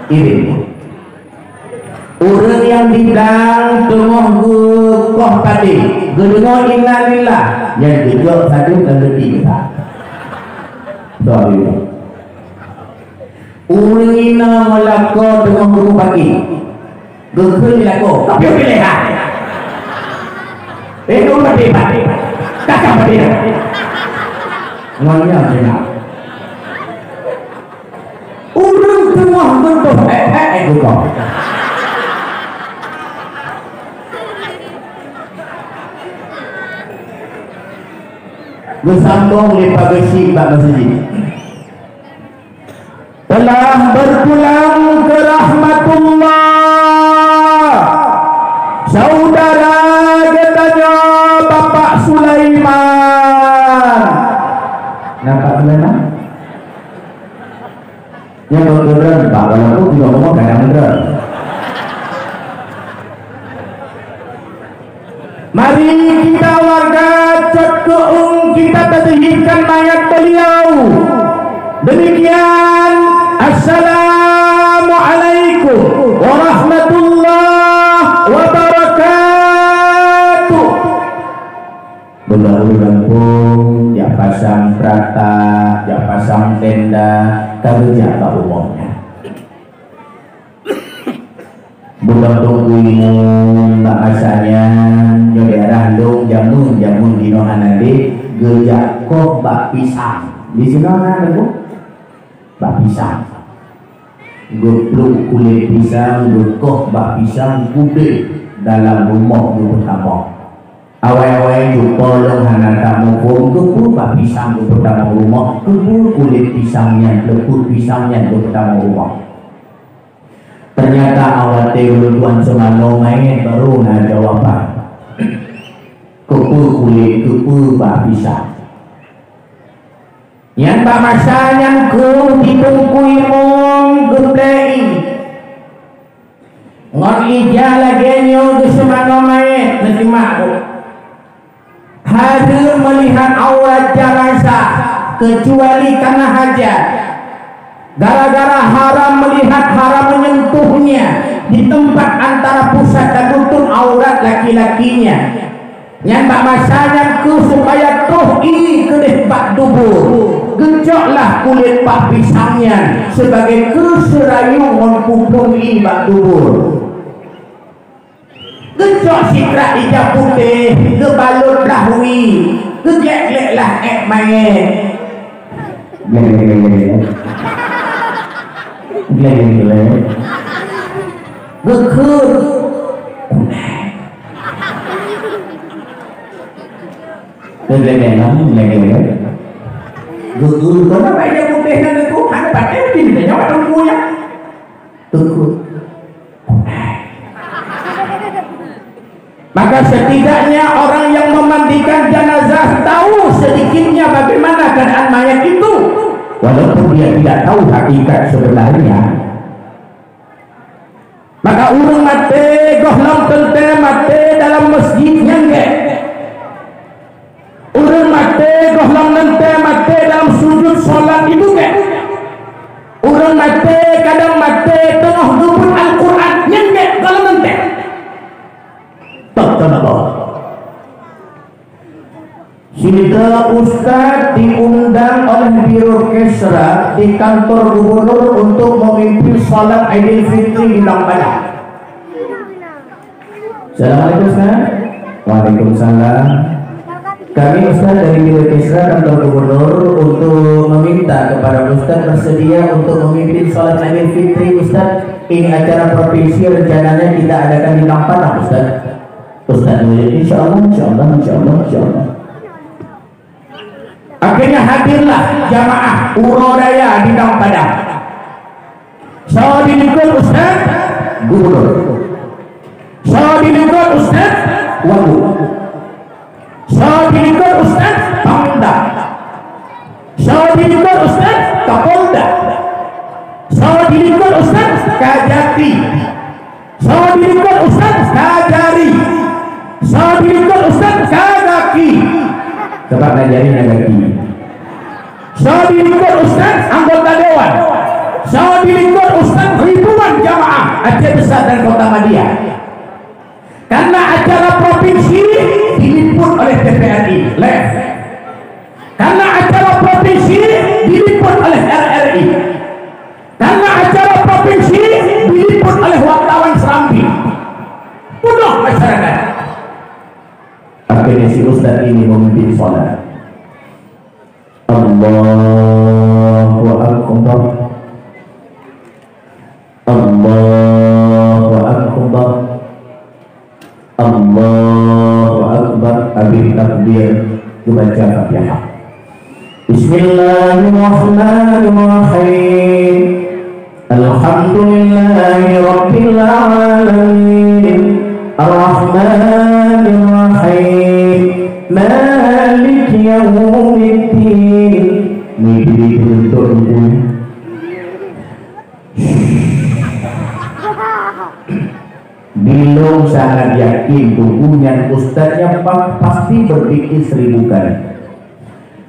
Iring. Ureueng nyang di blang teungoh geukoh padé, geudeungoe innalillah, nyan geujok sadeup lam leuti geutak. Sorry. Ureueng inong ngon lakoe teungoh geupeupaki, geukheun lakoe, "Ka piôh piléh, ha?" Eh, dua padé, padé. Kakak padé. Ngon nyan, nyan. Ureueng teungoh geudôh ék-ék geugoh. Geusambong lé Pak Geuchik bak meuseujid. Telah berpulang ke rahmatullah saudara geutanyoe Bapak Sulaiman. Nampak Sulaiman? Nyan beutôi droe, Pak, walaupun tiga ngomong kadang droe. Mari kita warga cot keueng kita tasyhidkan mayat beliau. Demikian, assalamualaikum warahmatullahi wabarakatuh. Beungoh ureueng gampông, jak pasang peurata, jak pasang tenda, ka geujak bak rumoh nyan. Bunoe teungku imum bak masa nyan, nyoe daerah lôn jameun-jameun jinoe hana lé, geujak koh bak pisang. Di sinoe na teungku? Bak pisang. Geupluek kulét pisang, geukoh bak pisang, geupeudeh dalam rumoh geupeutamong. Awai-awai cupo lôn hana tamuphom, keupeue bak pisang geupeutamong rumoh, keupeue kulét pisang nyan, keupeue pisang nyan geupeutamong rumoh. Teunyata awai watèe ureueng tuan seumanoe manyét barô na jawaban. Keupeue kulét, keupeue bak pisang. Nyan bak masa nyan kheueh di teungku imum geuplè ié. Ngon ija lagèe nyoe geuseumanoe manyét, neusimak. Hareuem meulihat aurat jaran sah, keucuali kana hajat. Gara-gara haram meulihat, haram meunyentuhnya di teumpat antara pusat dan lutut aurat laki-lakinya. Nyan bak masa nyan kheueh supaya troh ié keudeh bak dubur, geucoklah kulét bak pisang nyan sibagai keu seurayeuk ngon puphom ié bak dubur. Geucok sikrak ija putéh, geubalot blah wie, geuglek-gleklah ék manyét. Glek-glek. Glek-glek. Geukheun. Glek-glek, glek-glek. Geukheun, keuneuk bak ija putéh nyan geukheun, hana patéh pih, nyoe bak teungku nyan. Teungku. Maka setidaknya orang yang memandikan jenazah tahu sedikitnya bagaimana keadaan mayat itu, walaupun dia tidak tahu hakikat sebenarnya. Maka ureueng maté gohlom teuntèe maté dalam masjid nyan gèt. Ureueng maté gohlom teuntèe maté dalam sujud salat ibu gèt. Ureueng maté kadang maté teungoh geupeubuet Al-Quran nyan gèt gohlom teuntèe. Toh, toh, toh. Cinta Ustaz diundang oleh Biro Kesra di kantor gubernur untuk memimpin salat Aidil Fitri di Padang. Assalamualaikum, Ustaz. Waalaikumsalam. Kami, Ustaz, dari Biro Kesra kantor gubernur untuk meminta kepada Ustaz bersedia untuk memimpin salat Aidil Fitri, Ustaz. Ini acara provinsi rencananya kita adakan di Padang, Ustaz. Ustaz Nurul, insya Allah, insya Allah, insya Allah, insya Allah. Akhirnya hadirlah jamaah uroe raya di Padang. Soe di likot Ustaz? Gubernur. Soe di likot ustaz? Wagub. Soe di likot ustaz? Pangdam. Soe di likot ustaz? Kapolda. Soe di likot ustaz? Kajati. Soe di likot ustaz? Kajari. Soe di likot ustaz? Kagaki. Sebab na jari na gaki. Soe di likot ustaz? Anggota dewan. Soe di likot ustaz? Ribuan jamaah Aceh Besar dan Kota Madya. Karena acara provinsi diliput oleh T V R I, live. Karena acara provinsi diliput oleh R R I. Karena acara provinsi diliput oleh wartawan Serambi. Penuh masyarakat. Akhirnya si ustaz ini memimpin salat. Allahu Akbar. Allahu Akbar. Allahu Akbar. Habis takbir, dibaca Fatihah. Bismillahirrahmanirrahim. Alhamdulillahirabbil alamin. Arrahmanirrahim. Maliki yaumiddin. Ni diri beruntuk ni. Bilong sangat yakin buku nyan ustaznya pa-, pasti berpikir seribu kali.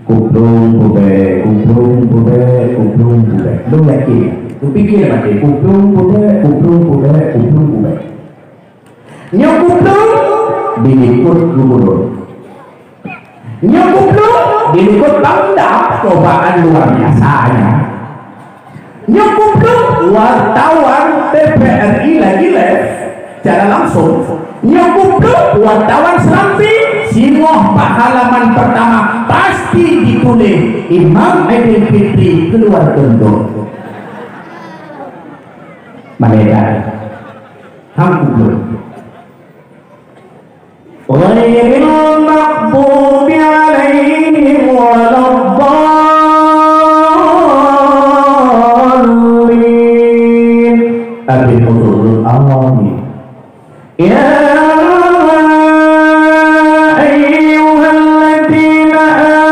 Kuplung bubek, kuplung bubek, kuplung bubek. Lôn yakin. Kupikir maté, kuplung bubek, kuplung bubek, kuplung bubek. Nyoe kuplung, dilikot gubernur. Nyoe kuplung, dilikot Pangdam, cobaan luar biasa nyan. Nyoe kuplung, wartawan T V R I lagi live secara langsung. Nyoe kuplung, wartawan Serambi, singoh bak halaman pertama pasti dituléh Imam Aidilfitri keluar keuntut. Malaikat. Hang kuplung. Ghairil maghdubi alaihim waladdallin. Habis usul, amin. Ya ayyuhalladzina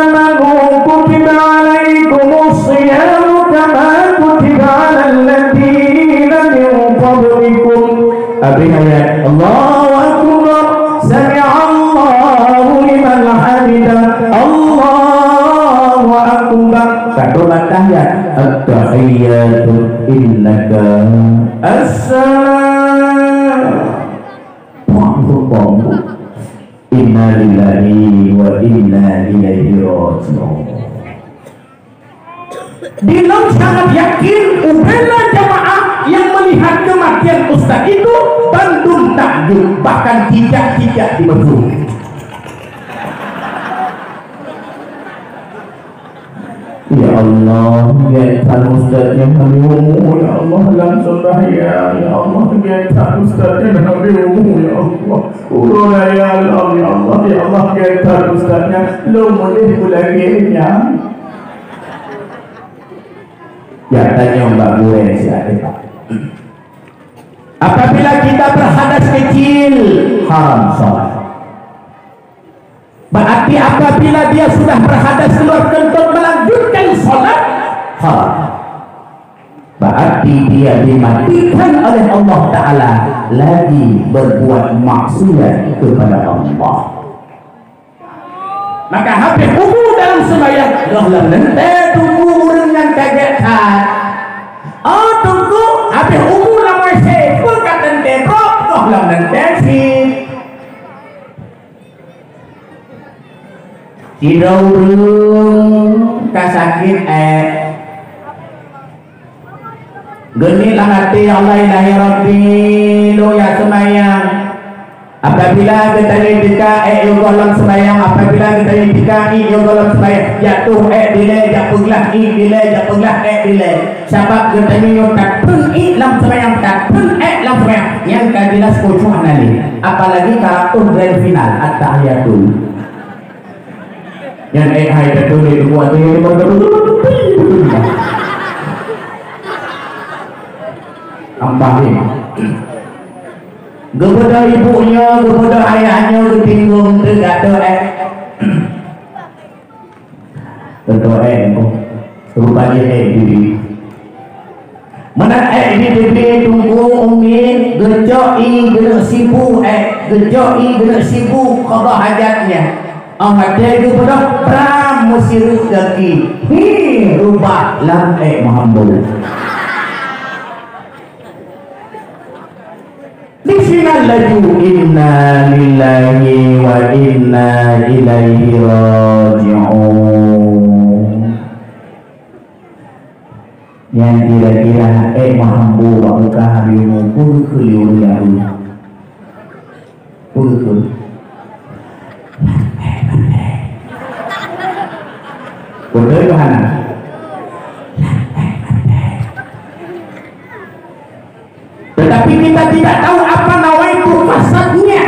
amanu kutiba alaikumus siyamu kama kutiba alal ladzina min qablikum. Habis ayat, Allahu Akbar, sami'allahu liman hamidah, Allahu Akbar. Ka troh bak tahiyat, at-tahiyyatu innaka assalam. Puang hukum. Inna lillahi wa inna ilaihi raji'un. Di lôn sangat yakin, ubena jamaah nyang melihat kematian ustaz itu bandum takjub, bahkan cicak-cicak di masjid. Ya Allah, gét that ustaz nyang habéh umu, ya Allah, lam seumbahyang, ya Allah, gét that ustaz nyang habéh umu, ya Allah. Uroe raya lom, ya Allah, ya Allah, gét that ustaz nyan, lôn meudeh peulagée nyan. Ya, tanyong bak gurée siat, Pak. Apabila kita berhadas kecil, haram salat. Berarti apabila dia sudah berhadas keluar kentut melanjutkan salat, haram. Berarti dia dimatikan oleh Allah Ta'ala lagi berbuat maksiat kepada Allah. Maka habéh umu dalam sembahyang, roh lam leuntée teungku ureuëng nyang ka gét that. Oh teungku, habéh umu lam W C, peue ka teuntée trok, roh lam leuntée cit. Sidroe ureuëng ka sakét ék. Geuniet lam até, "Ya Allah, ilahi Rabbi, lôn jak seumayang." Apabila geutanyoe teuka ék yoh goh lam seumayang, apabila geutanyoe teuka ié yoh goh lam seumayang, jak toh ék dilée, jak peuglah ié dilée, jak peuglah ék dilée. Sabab geutanyoe nyoe ka treun ié lam seumayang, ka treun ék lam seumayang, nyang ka jeulaih kucuah na lé. Apalagi ka rab toh grand final, at-tahiyatul. Nyan ék hai ka tuléh buat dia. Tambah ni. Geubeudôh ibu nyoe, geubeudôh ayah nyoe geutinggong teuk ateueh ék. Geubeudôh ék nyoe, rupajih ék bibi. Meunan ék di bibi Teungku Umi geucok ié geuneuk sibu ék, geucok ié geuneuk sibu qadha hajat nyan. Óh watèe geubeudôh pram meusireuk gaki. Hi, rubah lam ék meuhambo. Di sinan laju, "Inna lillahi wa inna ilaihi raji'un." Nyang kira-kira ék meuhambo bak muka hari umu pun keu liur jabu. Pun keu. Betul, Yohana? Tetapi kita tidak tahu apa nawaitu kasadnya.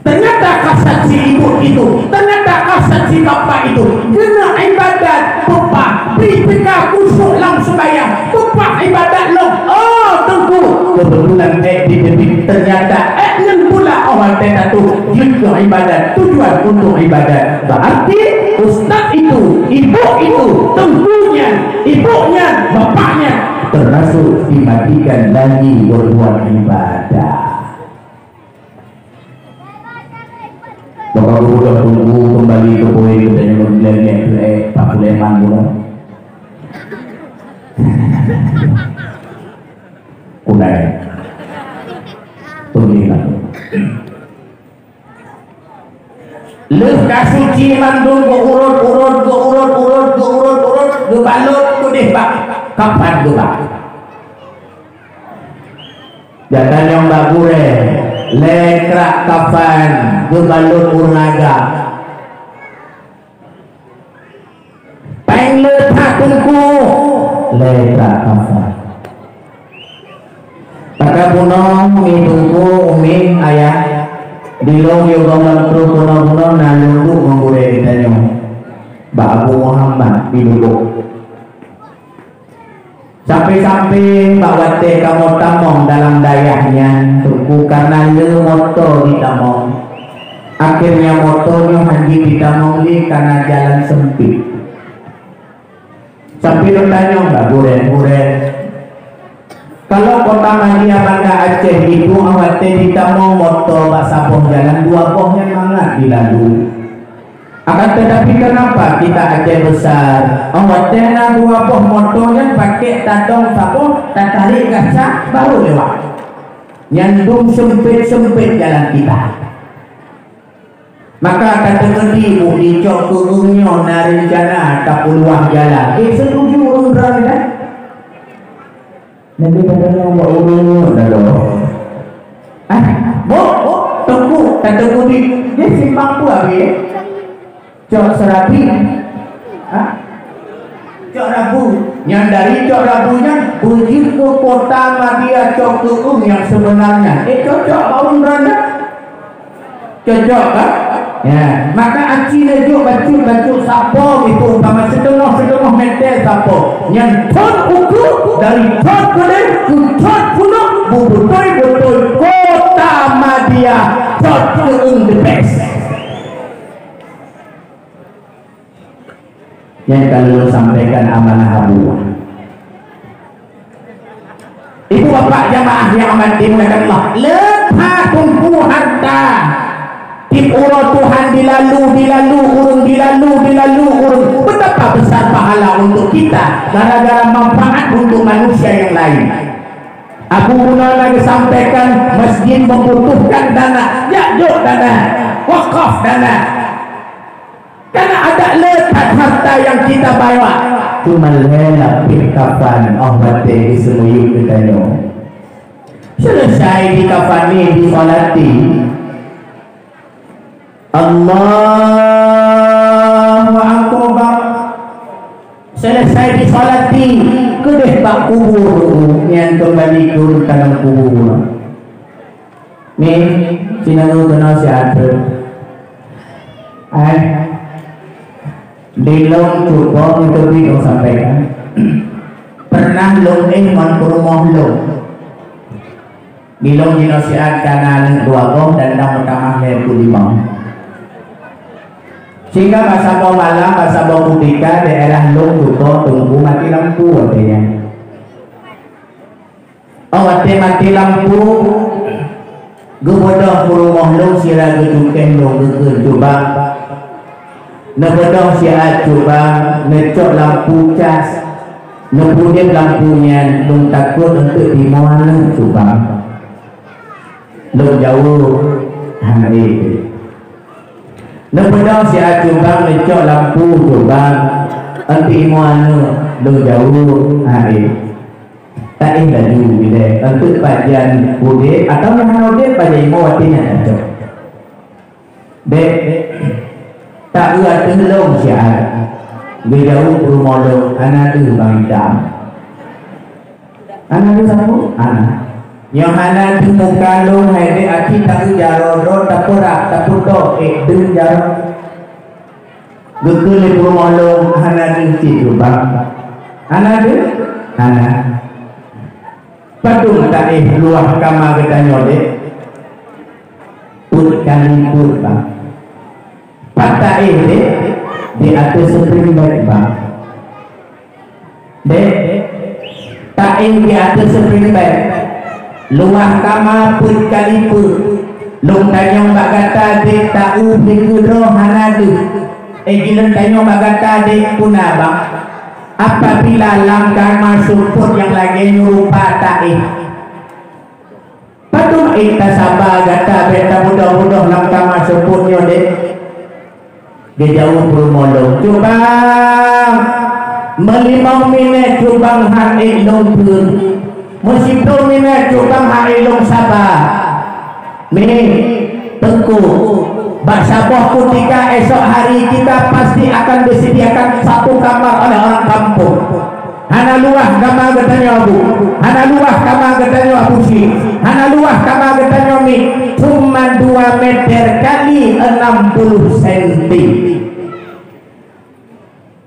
Ternyata kasad si ibu itu, ternyata kasad si bapak itu, keuneuk ibadat peupah, bri teuka khusyuk lam seumayang, peupah ibadat lom. Oh, Teungku, kebetulan ék di teubiet, ternyata ék nyan pula awai teuka tu jeuet keu ibadat, tujuan untuk ibadat. Berarti ustaz itu, ibu itu, teungku nyan, ibu nyan, bapak nyan termasuk dimatikan lagi berbuat ibadah. Bapak Guru dan Teungku kembali ke poin kita yang berbilang yang ke empat puluh lima dulu. Kunai. Pemilihan. Lheueh ka suci mandum geuurot-urot, geuurot-urot, geuurot-urot, geubalot keudeh bak kafan geuba. Gata nyang bak gurée, lhée krak kafan geubalot ureuëng agam. Péng le that teungku, lhée krak kafan. Maka bunoe mi teungku, umi, ayah, di lôn yue gohlom trok bunoe-bunoe na lôn duek ngon gurée geutanyoe, bak Abu Muhammad di Lubok. Sampai-sampai bak watée kamoe tamong dalam dayah nyan, teungku, karena le moto jitamong. Akhirnya moto nyoe hana jitamong lé karena jalan sempit. Sampai lôn tanyong bak gurée-gurée, kalau Kota Madya Banda Aceh itu watée jitamong moto bak saboh jalan, dua boh nyan mangat jilalu. Akan tetapi, kenapa kita Aceh besar? Oh, watée na dua boh moto nyan pakék tadong saboh, tatarék gaca, baru lewat. Nyan dum sempit-sempit jalan kita. Maka ka teumeuti bu dicok keu ureuëng nyoe na reuncana tapeuluah jalan. Eh, setuju ureuëng droe nyan? Nabi kata nyoe bak ureuëng nyoe dah loh. Ah, bu, bu, teungku, kata teungku di, dia simpang peue habis? Cok Seurabi. Ha? Cok Rabu. Nyang dari Cok Rabu nyan beujeuet keu Kota Madya Cok Keueung nyang seubeunarnya. Eh, cocok bak ureuëng droe nyan? Cocok, kan? Ya, maka aci laju bacut-bacut sapo itu, umpama siteungoh-siteungoh meter sapo. Nyan thon ukeue dari thon keudeh keu thon peunoh, beutôi-beutôi Kota Madya Cok Keueung the best. Nyang ka lôn sampaikan amanah Abu. Ibu bapak jamaah nyang amat dimuliakan Allah, leupah teungku harta. Tiep uroe Tuhan dilalu, dilalu ureuëng, dilalu, dilalu ureuëng. Betapa besar pahala untuk kita gara-gara manfaat untuk manusia yang lain. Abu Munana geusampaikan masjid membutuhkan dana, jak jok dana, wakaf dana. Karena ada le that harta yang kita bawa. Cuma lhée lapéh kafan óh watée geuseumiyueb geutanyoe. Selesai dikafani, disolati. Allahu Akbar. Selesai disolati, keudeh bak kubur, nyan keumbali keu dalam kubur. Ni, sinoe keunoe siat. Eh, di lôn cuba meuteubit lôn sampaikan. Pernah lôn éh ngon peurumoh lôn. Di lôn jinoe siat ka na aneuk dua boh dan dang meutamah lhèe peuet limong. Sehingga bak saboh malam, bak saboh kutika daerah lôn tutoe teungku maté lampu watèe nyan. Óh watèe maté lampu, geubeudôh peurumoh lôn sira geucukèh lôn geukheun cuba. Neubeudôh siat cuba, neucok lampu cas, neupeudeb lampu nyan, lôn takot eunteuk timoh aneuk cuba. Lôn jaweueb, hana ék. Neubeudôh siat cuba, neucok lampu cuba, eunteuk timoh aneuk, lôn jaweueb, hana ék. Taéh laju ilèe, eunteuk pajan udeb, atawa hana udeb pajan imoe watèe nyan tacok. Dek, taeu ateueh lôn siat. Geujaweueb peurumoh lôn, hana deuh bang idam. Hana deuh sapeue? Hana. Nyoe hana deuh muka lôn, hai dek, aci taeu jaroe droe, tapeurah, tapeutoh, ék deuh jaroe. Geukheun lé peurumoh lôn, hana deuh cit cuba. Hana deuh? Hana. Padum taéh luwah kama geutanyoe, dek? Peuet kali peuet, bang. Pat taéh, dek? Di ateueh spring bed, bang. Dek, taéh di ateueh spring bed. Luwah kama peuet kali peuet. Lôn tanyong bak gata, dek, taeu dikeue droe hana deuh. Eh, jilôn tanyong bak gata, dek, peue na, bang? Apabila lam kama seupôt nyang lagèe nyoe rupa taéh, padum ék tasaba gata bèk tabeudôh-beudôh lam kama seupôt nyoe, dek? Geujaweueb peurumoh lôn, "Cubang, meulimong minèt cubang han ék lôn kheun. Meusiploh minèt cubang han ék lôn saba." Mi, teungku, bak saboh kutika esok hari kita pasti akan disediakan satu kamar oleh orang kampung. Hana luwah kama geutanyoe, Bu. Hana luwah kama geutanyoe, Abusyik. Hana luwah kama geutanyoe, Mi. Cuma dua meter kali enam puluh senti.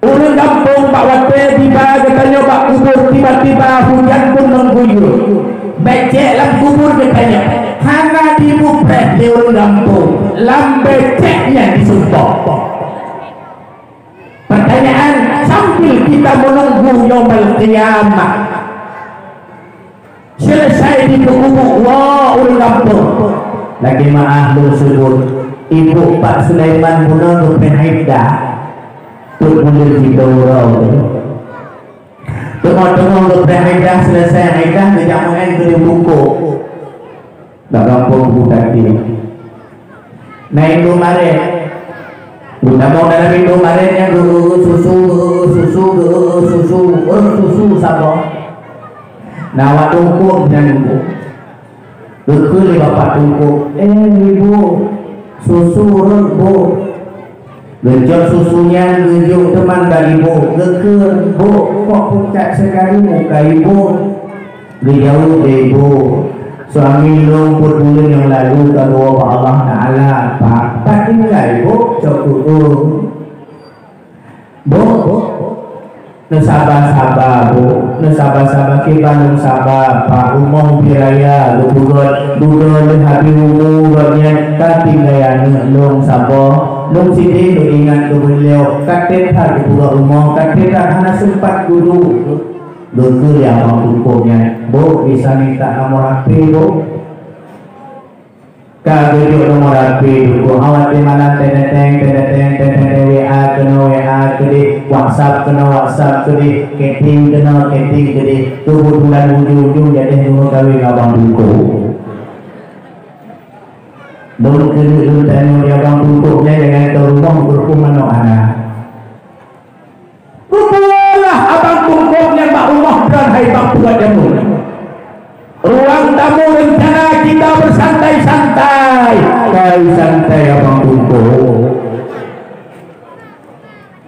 Ureueng gampông bak watèe tiba geutanyoe bak kubur, tiba-tiba hujan pun mengguyur. Becek lam kubur geutanyoe hana jimupreh lé ureueng gampông, lam becek nyan jisumpok. Pertanyaan, sambil kita menunggu Yaumul Qiyamah, Selesai dipeukubu, woe ureueng gampông. Lagèe meu'ah lôn seubut, ibu Pak Sulaiman bunoe geupreh iddah. Peuet buleuen sidroe uroe. Teungoh-teungoh geupreh iddah, selesai iddah, geujak meu'en keu di bungkôh. Bak gampông Bukutatie. Na indô maret. Geutamong dalam indô maret nyan geu-, geu-, susu, geu-, susu, geu-, susu, eh, susu saboh. Na awak teungku nyan, Bu. Geukheun lé bapak teungku, "Eh, Ibu, susu rhot, Bu." Geucok susu nyan geujok teuma bak ibu, geukheun, "Bu, kok pucat sekali muka ibu?" Geujaweueb lé ibu, "Suami lôn peuet buleuen nyang lalu ka geuwoe bak Allah Taala, Pak." "Pat tinggai, Bu?" "Cok keu'eueng." "Bu, neusaba-saba, Bu, neusaba-saba, kiban lôn saba, Pak. Rumoh pih raya geupeugöt, dudoe lheueh habéh umu gobnyan, ka tinggai aneuk lôn saboh. Lôn sideh lôn ingat keu beuliau, ka trép that geupeugöt rumoh, ka trép that hana seumpat geuduek." Geukheun lé abang teungku nyan, "Bu, bisa minta nomor H P, Bu?" Ka geujok nomor H P teungku, awak di malam teng-teng, teng-teng, teng-teng, W A keunoe, W A keudeh, WhatsApp keunoe, WhatsApp keudeh, chatting keunoe, chatting keudeh. Keubeutulan ujong-ujong jadeh geumeukawen ngon abang teungku. Lôn keuneuk lôn tanyong di abang teungku nyan, jangan keu rumoh geurumpok manok hana. Geupeugah abang teungku nyan bak rumoh droe hai bang peuet jameun. Ruang tamu rencana kita bersantai-santai. Kai santai abang teungku.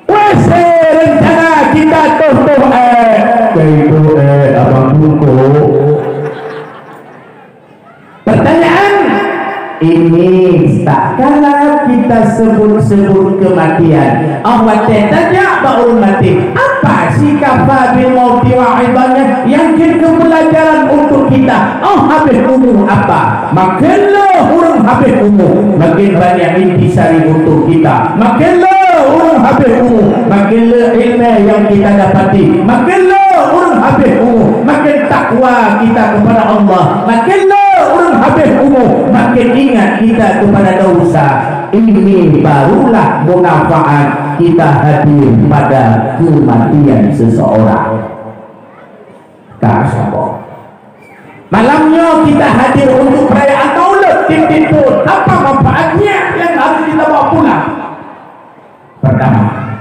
W C rencana kita toh-toh ék. Kai toh ék abang teungku. Pertanyaan, ini tak kala kita sebut-sebut kematian. Awak tanya bak ureueng maté, apa Kafa bil mauti wa'idhan, nyang jeuet keu peulajaran untuk kita. Oh, habéh umu apa? Makin le ureuëng habéh umu, makin banyak intisari untuk kita. Makin le ureuëng habéh umu, makin le ilmu yang kita dapati. Makin le ureuëng habéh umu, makin takwa kita kepada Allah. Makin le ureuëng habéh umu, makin ingat kita kepada dosa. Ini barulah manfaat kita hadir pada kematian seseorang. Ka saboh. Malam nyoe kita hadir untuk perayaan Maulud di Bitung. Apa manfaatnya yang harus kita bawa pulang? Pertama,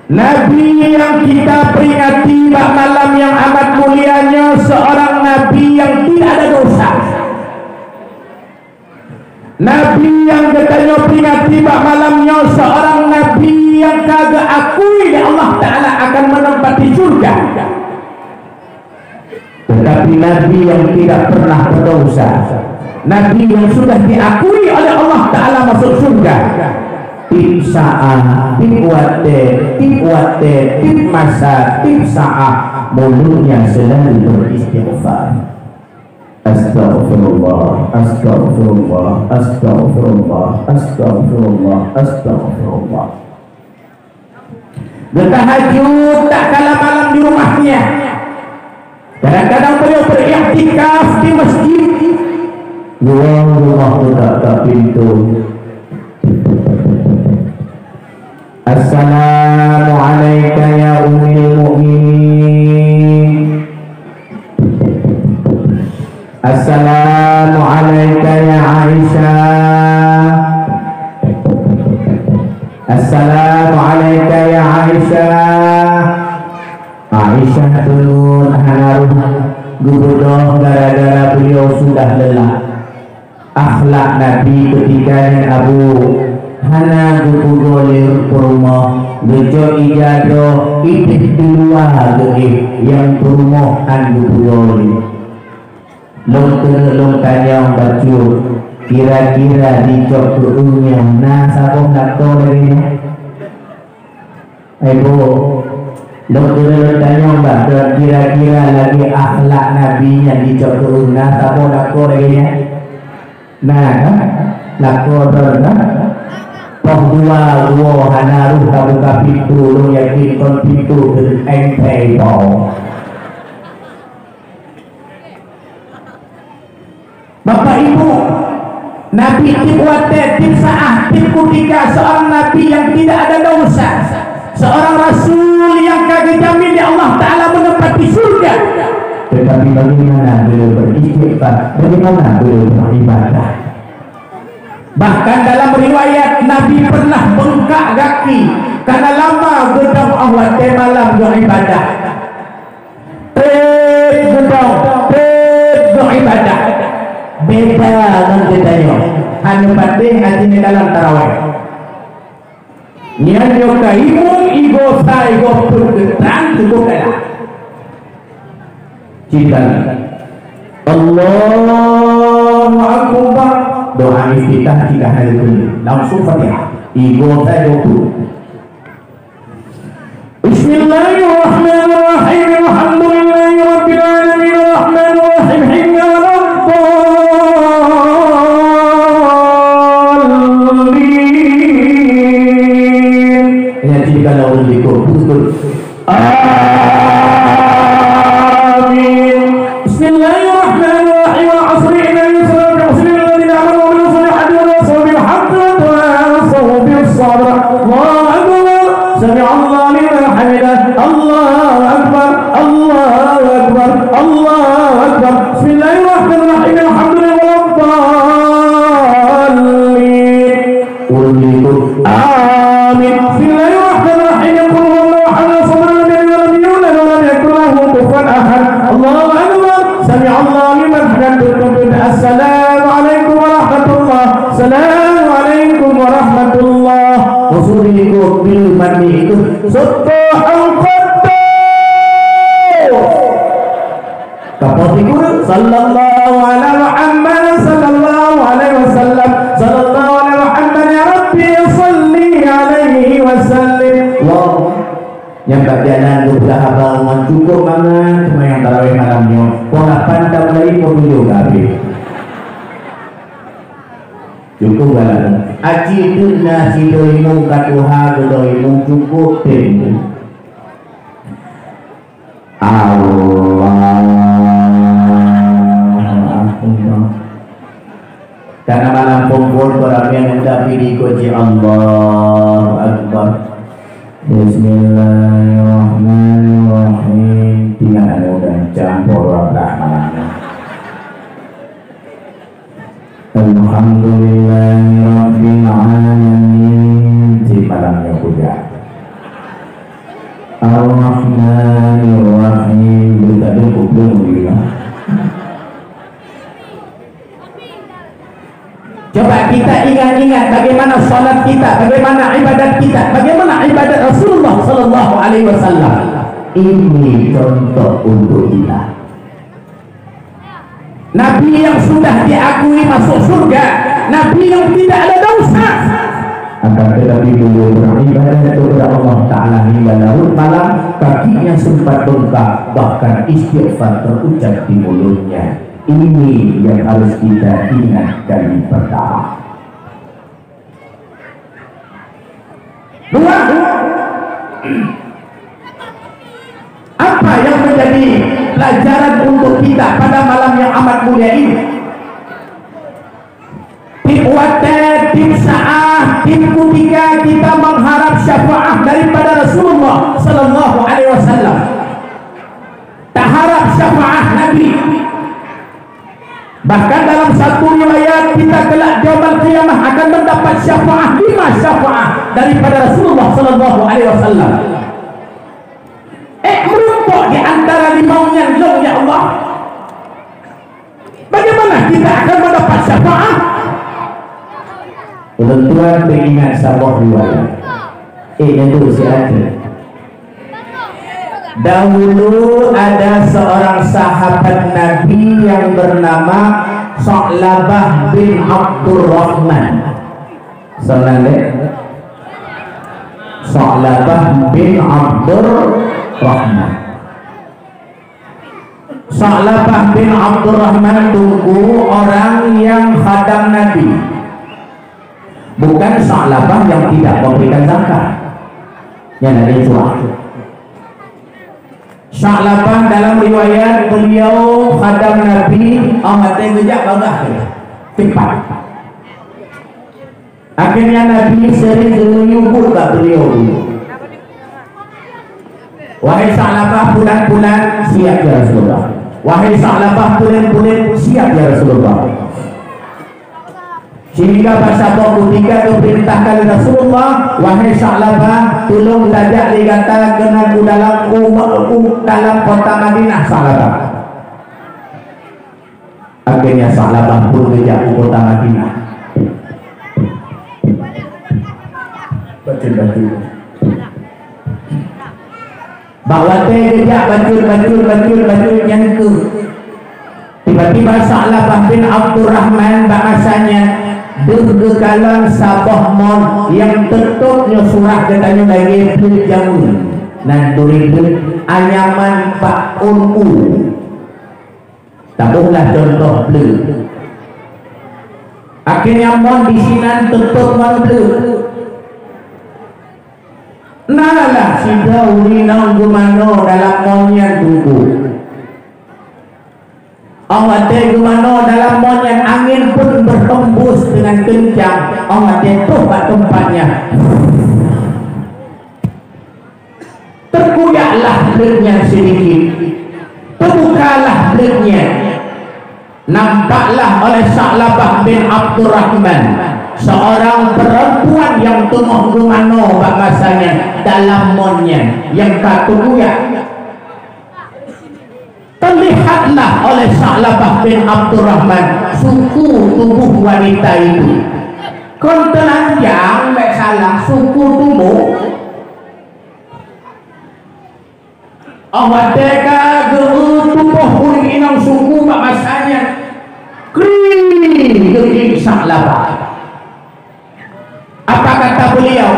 Nabi yang kita peringati bak malam yang amat mulia nyoe seorang Nabi yang tidak ada dosa. Nabi nyang geutanyoe peringati bak malam nyoe seorang Nabi nyang ka geuakui lé Allah Taala akan menempati syurga. Tetapi Nabi yang tidak pernah berdosa, Nabi yang sudah diakui oleh Allah Taala masuk syurga, tiep saát, tiep watée, tiep watée, tiep masa, tiep saát, mulutnya selalu beristighfar. Astaghfirullah, astaghfirullah, astaghfirullah, astaghfirullah, astaghfirullah. Geutahajud tak kala malam di rumahnya. Kadang-kadang beliau beriktikaf di masjid. Luar rumah buka-buka pintu. Assalamu'alaika ya ummil mu'minin. Assalamu'alaika ya Aisyah. Assalamu'alaika ya Aisyah. Aisyah turun hana rhueng, geubeudôh gara-gara beliau sudah lelah. Akhlak Nabi keutika nyan Abu, hana geupeugöt lé peurumoh, geucok ija droe idéh di luwa geuéh nyang peurumoh han geupeugöt lé. Lôn keuneuk lôn tanyong bacut, kira-kira di cok keu ureuëng nyoe na saboh lakoe lagée nyoe? Hai bu, lôn keuneuk lôn tanyong bah, kira-kira lagée akhlak Nabi nyan di cok keu ureuëng na saboh lakoe lagée nyan? Na kan? Lakoe droe kan? Poh dua geuwoe hana rhueng tabuka pintu, lôn yakin kon pintu teunteng pei po. Bapak Ibu, Nabi tiep watée, tiep saát, tiep kutika seorang Nabi yang tidak ada dosa, seorang Rasul yang ka geujamin lé Allah Taala menempati syurga. Tetapi bagaimana beliau beristighfar? Bagaimana beliau beribadah? Bahkan dalam riwayat, Nabi pernah bengkak gaki karena lama geudoa watée malam geuibadah. Treb geudong, treb geuibadah. Beda ngon geutanyoe. Hana patéh até dalam tarawih. Nyan nyoe ka imum igoe sa igoe peuet geutrang cukup dah. Cit ka lheueh. Allahu Akbar. Doa iftitah cit ka lheueh. Langsung Fatihah. Igoe sa igoe peuet. Bismillahirrahmanirrahim. Alhamdulillahi rabbil alamin. Arrahmanirrahim. Iyyaka na'budu wa iyyaka nasta'in. Ihdinas siratal mustaqim. Amin. Bismillahirrahmanirrahim. Wal 'asri, innal insana lafi khusr, illa alladhina amanu wa 'amilus shalihati wa tawasaw bil haqqi wa tawasaw bis sabr. Allahu akbar. Sami'allahu liman hamidah. Allahu akbar. Allahu akbar. Allahu akbar. Bismillahirrahmanirrahim. Alhamdulillahi rabbil alamin. Ulun likot. Amin. Bismillahirrahmanirrahim. Qul huwallahu ahad, Allahus samad, lam yalid wa lam yulad, wa lam yakul lahu kufuwan ahad. Allahu akbar. Sami'allahu liman hamidah. Assalamualaikum warahmatullah. Assalamualaikum warahmatullah. Usul likot, bil mandi itu. Soto angkot. Kapoh ti guru, sallallahu ala Muhammad, sallallahu alaihi wasallam, sallallahu ala Muhammad, ya Rabbi, salli alaihi wasallim. Wow. Nyang bak jalan dua belah abang ngon cukup mangat seumayang tarawih malam nyoe. Pukul lapan tamulai, pukul tujoh ka habéh. Cukup galak. Aci teuk na sidroe imum ka tuha, keudroe imum cukup tem. Allahu Akbar. Karena malam phôn-phôn, barangkapeue tapi diikuti Allahu Akbar. Bismillahirrahmanirrahim. Tinggal ada udah campur orang malam ni. Alhamdulillahirabbil alamin. Di malam yang mulia. Ar-Rahmanir Rahim. Bukan dia goblok dia. Coba kita ingat-ingat bagaimana salat kita, bagaimana ibadat kita, bagaimana ibadat Rasulullah sallallahu alaihi wasallam. Ini contoh untuk kita. Nabi yang sudah diakui masuk surga, Nabi yang tidak ada dosa. Akan tetapi beliau beribadah kepada Allah Ta'ala hingga larut malam, kakinya sempat bengkak, bahkan istighfar terucap di mulutnya. Ini yang harus kita ingat kali pertama. Dua, apa yang menjadi pelajaran untuk kita pada malam yang amat mulia ini? Tiep watée, tiep saát, tiep kutika kita mengharap syafaat daripada Rasulullah sallallahu alaihi wasallam. Taharap syafaat Nabi. Bahkan dalam satu riwayat, kita kelak di yaumul qiyamah akan mendapat syafaat, lima syafaat daripada Rasulullah sallallahu alaihi wasallam. Eh, meurumpok di antara limong nyan lom, ya Allah. Bagaimana kita akan mendapat syafaat? Ulôn tuan teuingat saboh riwayat. Eh, nyan tu si Aceh. Dahulu ada seorang sahabat Nabi yang bernama Sa'labah bin Abdurrahman. Salah lé? Sa'labah bin Abdurrahman. Sa'labah bin Abdurrahman Teungku orang yang khadam Nabi. Bukan Sa'labah yang tidak memberikan zakat. Nyan ada suah. Sa'labah dalam riwayat beliau khadam Nabi, oh, watée geujak bagah dia. Cepat. Akhirnya Nabi sering geuyue buet bak beliau dulu. Wahai Sa'labah pulan-pulan, siap ya Rasulullah. Wahai Sa'labah pulan-pulan, siap ya Rasulullah. Sehingga bak saboh kutika geupeurintahkan lé Rasulullah, "Wahai Sa'labah, tulông tajak lé gata keunan u dalam, u, u dalam kota Madinah, Sa'labah." Akhirnya Sa'labah pun geujak u kota Madinah. Bacut-bacut. Bak watée geujak bacut-bacut, bacut-bacut nyan keuh, tiba-tiba Sa'labah bin Abdurrahman bak masa nyan deuh geukalon saboh mon nyang teutôb nyoe surah geutanyoe lagée bleuet jamé. Nan turi bleuet anyaman bak ôn u. Taboh lah contoh bleuet. Akhirnya mon disinan teutôb ngon bleuet. Na lah sidroe ureuëng inong geumanoe dalam mon nyan Teungku. Óh watée geumanoe dalam mon nyan, angén pun berhembus dengan kencang. Óh watée troh bak teumpat nyan. Teukuyaklah bleuet nyan sidikit. Teubukalah bleuet nyan. Nampaklah oleh Sa'labah bin Abdurrahman seorang perempuan nyang teungoh geumanoe bak masa nyan dalam mon nyan nyang ka teukuyak. Teulihatlah oleh Sa'labah bin Abdurrahman suku tuboh wanita itu. Kon teulanjang, bék salah, suku tuboh. Óh watée ka geu-eu tuboh ureuëng inong suku bak masa nyan, kring geuklik Sa'labah. Apa kata beliau?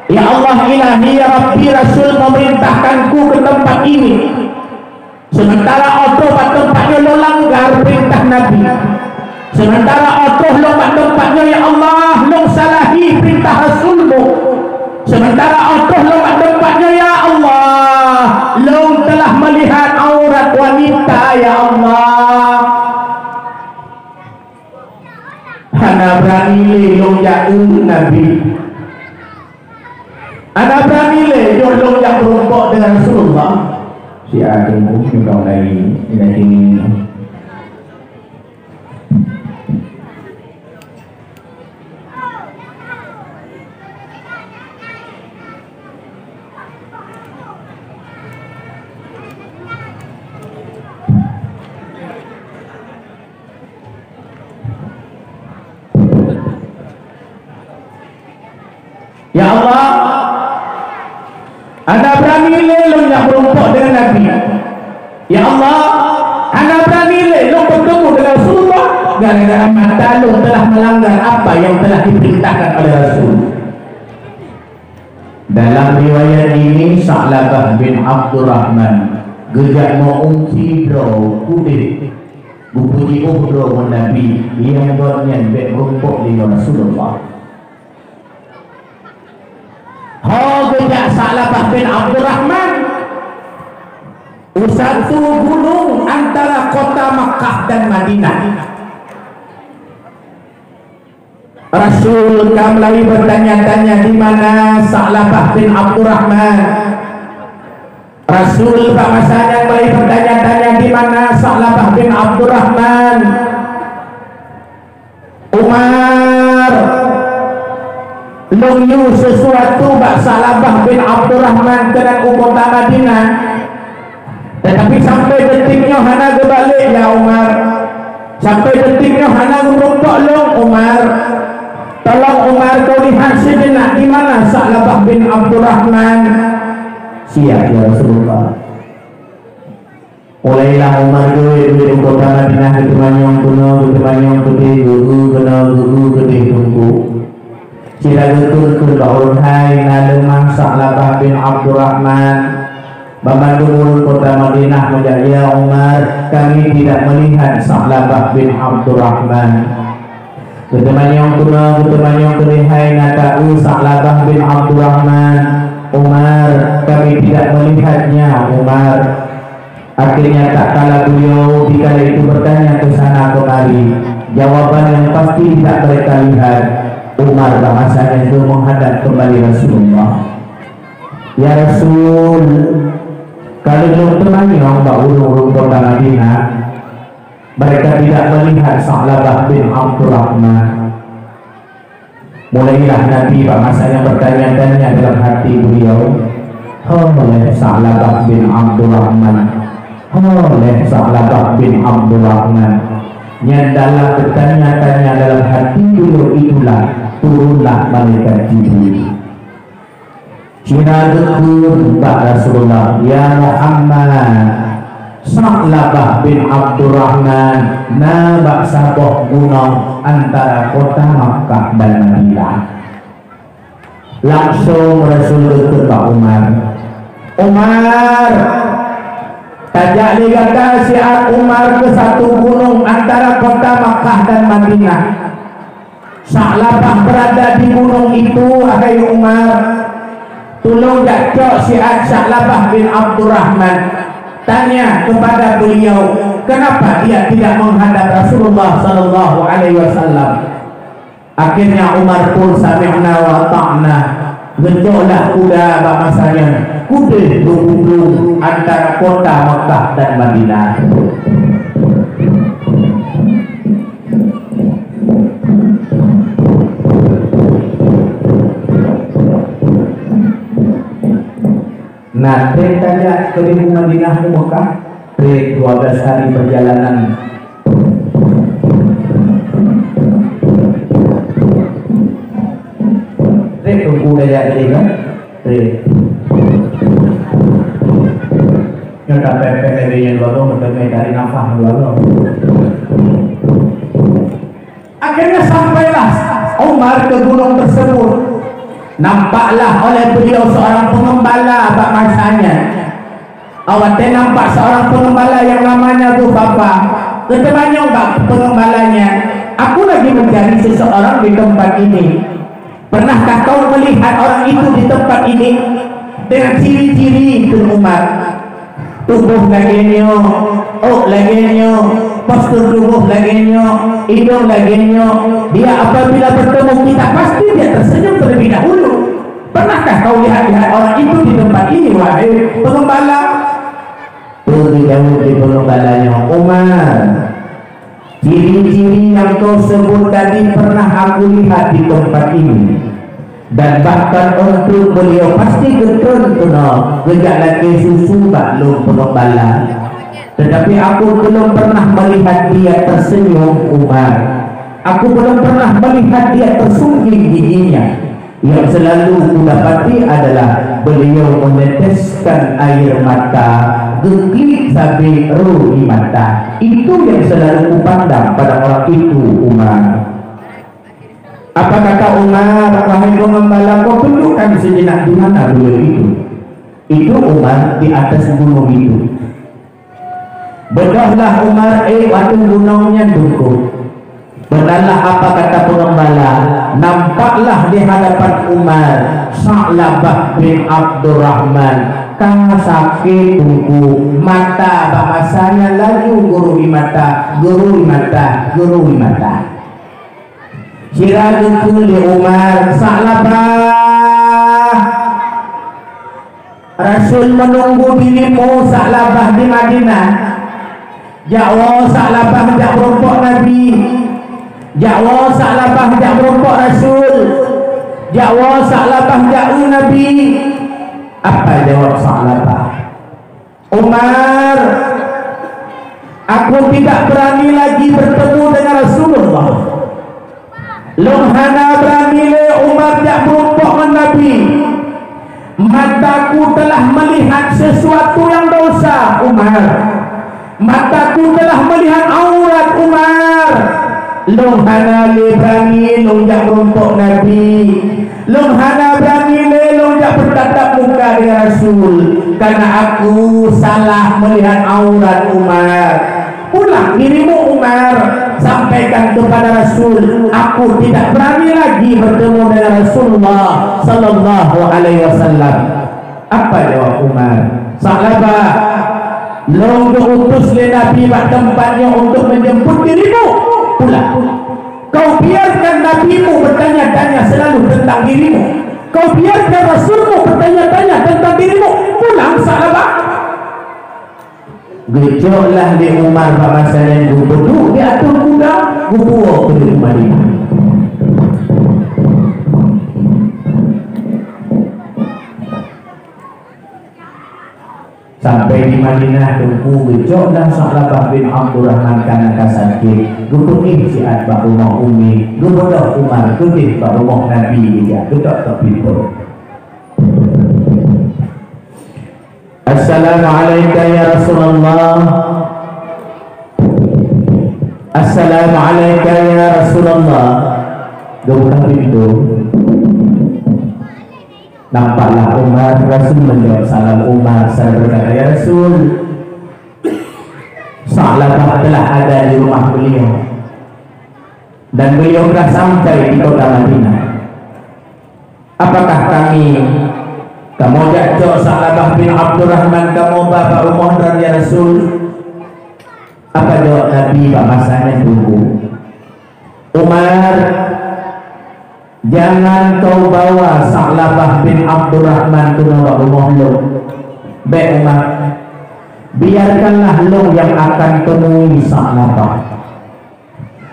Ya Allah, Ilahi, ya Rabbi, Rasul memerintahkanku ke tempat ini. Sementara 'oh troh bak teumpat nyoe lôn langgar peurintah Nabi. Sementara 'oh troh lôn bak teumpat nyoe, ya Allah, lôn salahi peurintah Rasul-Mu. Sementara 'oh troh lôn bak teumpat nyoe, ya Allah, lôn telah melihat aurat wanita, ya Allah. Hana beurani lé lôn jak eu Nabi. Hana beurani lé lôn jak meurumpok deungon Rasulullah. Siat teungku, meunyoe laén, ingat ini. Ya Allah, hana beurani lé lôn jak meurumpok deungon Nabi. Ya Allah, hana beurani lé lôn beutemu deungon Rasulullah, gara-gara mata lôn telah melanggar apa yang telah diperintahkan oleh Rasul. Dalam riwayat ini, Sa'labah bin Abdurrahman geujak meu-ungsi droe udeb, geupeujiôh droe ngon Nabi nyang gobnyan bèk meurumpok deungon Rasulullah. Ho geujak Sa'labah bin Abdurrahman u satu gunong antara kota Makkah dan Madinah. Rasul ka mulai bertanya-tanya di mana Sa'labah bin Abdurrahman. Rasul bak masa nyan mulai bertanya-tanya di mana Sa'labah bin Abdurrahman. Umar, lôn yue sesuatu bak Sa'labah bin Abdurrahman keunan u kota Madinah. Tetapi sampai detik nyoe hana geubalek, ya Umar. Sampai detik nyoe hana geumeurumpok lôn, Umar. Tolong, Umar, kau lihat sejenak di mana Sa'labah bin Abdurrahman. Siap, ya Rasulullah. Mulailah Umar geuwét-wét u kota Madinah, geuteumanyong keunoe, geuteumanyong keudeh, geu-eu keunoe, geu-eu keudeh teungku. Sira geukheun-kheun bak ureueng hai na leumah Sa'labah bin Abdurrahman. Banmandum ureueng kota Madinah meujak, "Ya Umar, kami tidak melihat Sa'labah bin Abdurrahman." Geuteumanyong keunoe, geuteumanyong keudeh hai na ta-eu Sa'labah bin Abdurrahman. "Umar, kami tidak melihatnya, Umar." Akhirnya, tak kala beliau di kala itu bertanya ke sana kemari, jawaban yang pasti tidak mereka lihat, Umar bak masa nyan geumeuhadap kembali Rasulullah. "Ya Rasul, ka lheueh lôn teumanyong bak ureueng-ureueng kota Madinah, mereka tidak melihat Sa'labah bin Abdurrahman." Mulailah Nabi bak masa nyan bertanya-tanya dalam hati beliau, "Ho lé Sa'labah bin Abdurrahman? Ho lé Sa'labah bin Abdurrahman?" Nyan dalam bertanya-tanya dalam hati beliau itulah turunlah malaikat Jibril. Sira geukheun bak Rasulullah, "Ya Muhammad, Sa'labah bin Abdurrahman na bak saboh gunong antara kota Makkah dan Madinah." Langsung Rasul geukheun bak Umar, "Umar, tajak lé gata siat Umar keu satu gunong antara kota Makkah dan Madinah. Sa'labah berada di gunong itu, wahai Umar. Tulông jak cok siat Sa'labah bin Abdurrahman. Tanya kepada beliau, kenapa dia tidak menghadap Rasulullah sallallahu alaihi wasallam." Akhirnya Umar pun sami'na wa ata'na. Geucoklah kuda bak masa nyan, keudeh geupubloe antara kota Makkah dan Madinah. Nah, trép tajak keu di Madinah u Mekah, trép dua belas hari perjalanan. Trép teungku tajak tadi kan? Trép. Nyoe tapéh-péh lagèe nyan dua goe, meuteumé tarék nafah dua goe. Akhirnya sampailah Umar ke gunung tersebut. Nampaklah oleh beliau seorang pengembala bak masa nyan. Awak teu nampak seorang pengembala yang namanya Abu Fafa. Geuteumanyong bak pengembala nyan, "Aku lagi mencari seseorang di tempat ini. Pernahkah kau melihat orang itu di tempat ini?" Dengan ciri-ciri Teungku Umar. Tuboh lagèe nyoe, ôk lagèe nyoe, postur tuboh lagèe nyoe, idông lagèe nyoe. Dia apabila bertemu kita, pasti dia tersenyum terlebih dahulu. Pernahkah kau lihat-lihat orang itu di tempat ini, wahai pengembala? Peue geujaweueb lé pengembala nyoe, "Umar, ciri-ciri nyang kau sebut tadi pernah aku lihat di tempat ini. Dan bahkan eunteuk beliau pasti geutreun keunoe geujak lakèe susu bak lôn pengembala. Tetapi aku belum pernah melihat dia tersenyum, Umar. Aku belum pernah melihat dia tersungging giginya. Yang selalu kudapati adalah beliau meneteskan air mata, geuklik sabé rô di mata. Itu yang selalu kupandang pada orang itu, Umar." Apa kata Umar, "Wahai pengembala, kau tunjukkan sejenak di mana beliau itu." Itu Umar di atas gunong itu. Beudôhlah Umar ék ateueh gunong nyan, Teungku. Beunarlah apa kata pengembala, nampaklah di hadapan Umar Sa'labah bin Abdurrahman. Ka sakét, Teungku, mata bak masa nyan laju geurui mata, geurui mata, geurui mata. Sira geukheun lé Umar, "Sa'labah, Rasul menunggu dirimu, Sa'labah, di Madinah. Jak woe Sa'labah jak meurumpok Nabi. Jak woe Sa'labah jak meurumpok Rasul. Jak woe Sa'labah jak eu Nabi." Apa jawab Sa'labah? "Umar, aku tidak berani lagi bertemu dengan Rasulullah. Lôn hana berani lé, Umar, jak meurumpok ngon Nabi. Mataku telah melihat sesuatu yang dosa, Umar. Mataku telah melihat aurat, Umar. Lôn hana lé berani lôn jak meurumpok Nabi. Lôn hana berani lé lôn jak bertatap muka dengan Rasul, karena aku salah melihat aurat, Umar. Pulang dirimu, Umar, sampaikan kepada Rasul, aku tidak berani lagi bertemu dengan Rasulullah sallallahu alaihi wasallam." Apa jawab Umar? "Sa'labah, lôn geuutus lé Nabi bak teumpat nyoe untuk menjemput dirimu. Pulang. Kau biarkan nabimu bertanya-tanya selalu tentang dirimu. Kau biarkan Rasulmu bertanya-tanya tentang dirimu. Pulang, Sa'labah." Geucoklah lé Umar bak masa nyan, geupeuduek di ateueh kuda, geupuwoe keuneuk u Madinah. Sampai di Madinah, Teungku, geucoklah Sa'labah bin Abdurrahman, karena ka sakét, geupeuéh siat bak rumoh Umi, geubeudôh Umar keudeh bak rumoh Nabi, geujak geutok keu pintoe. "Assalamualaikum ya Rasulullah. Assalamualaikum ya Rasulullah." Geubuka pintoe. Nampaklah Umar, Rasul menjawab salam Umar, seraya berkata, "Ya Rasul, Sa'labah telah ada di rumah beliau, dan beliau telah sampai di kota Madinah. Apakah kami kamoe jak cok Sa'labah bin Abdurrahman kamoe ba bak rumoh droe, ya Rasul?" Apa jawab Nabi bak masa nyan, Teungku? "Umar, jangan kau bawa Sa'labah bin Abdurrahman keunoe bak rumoh lôn. Bék, Umar. Biarkanlah lôn nyang akan temui Sa'labah.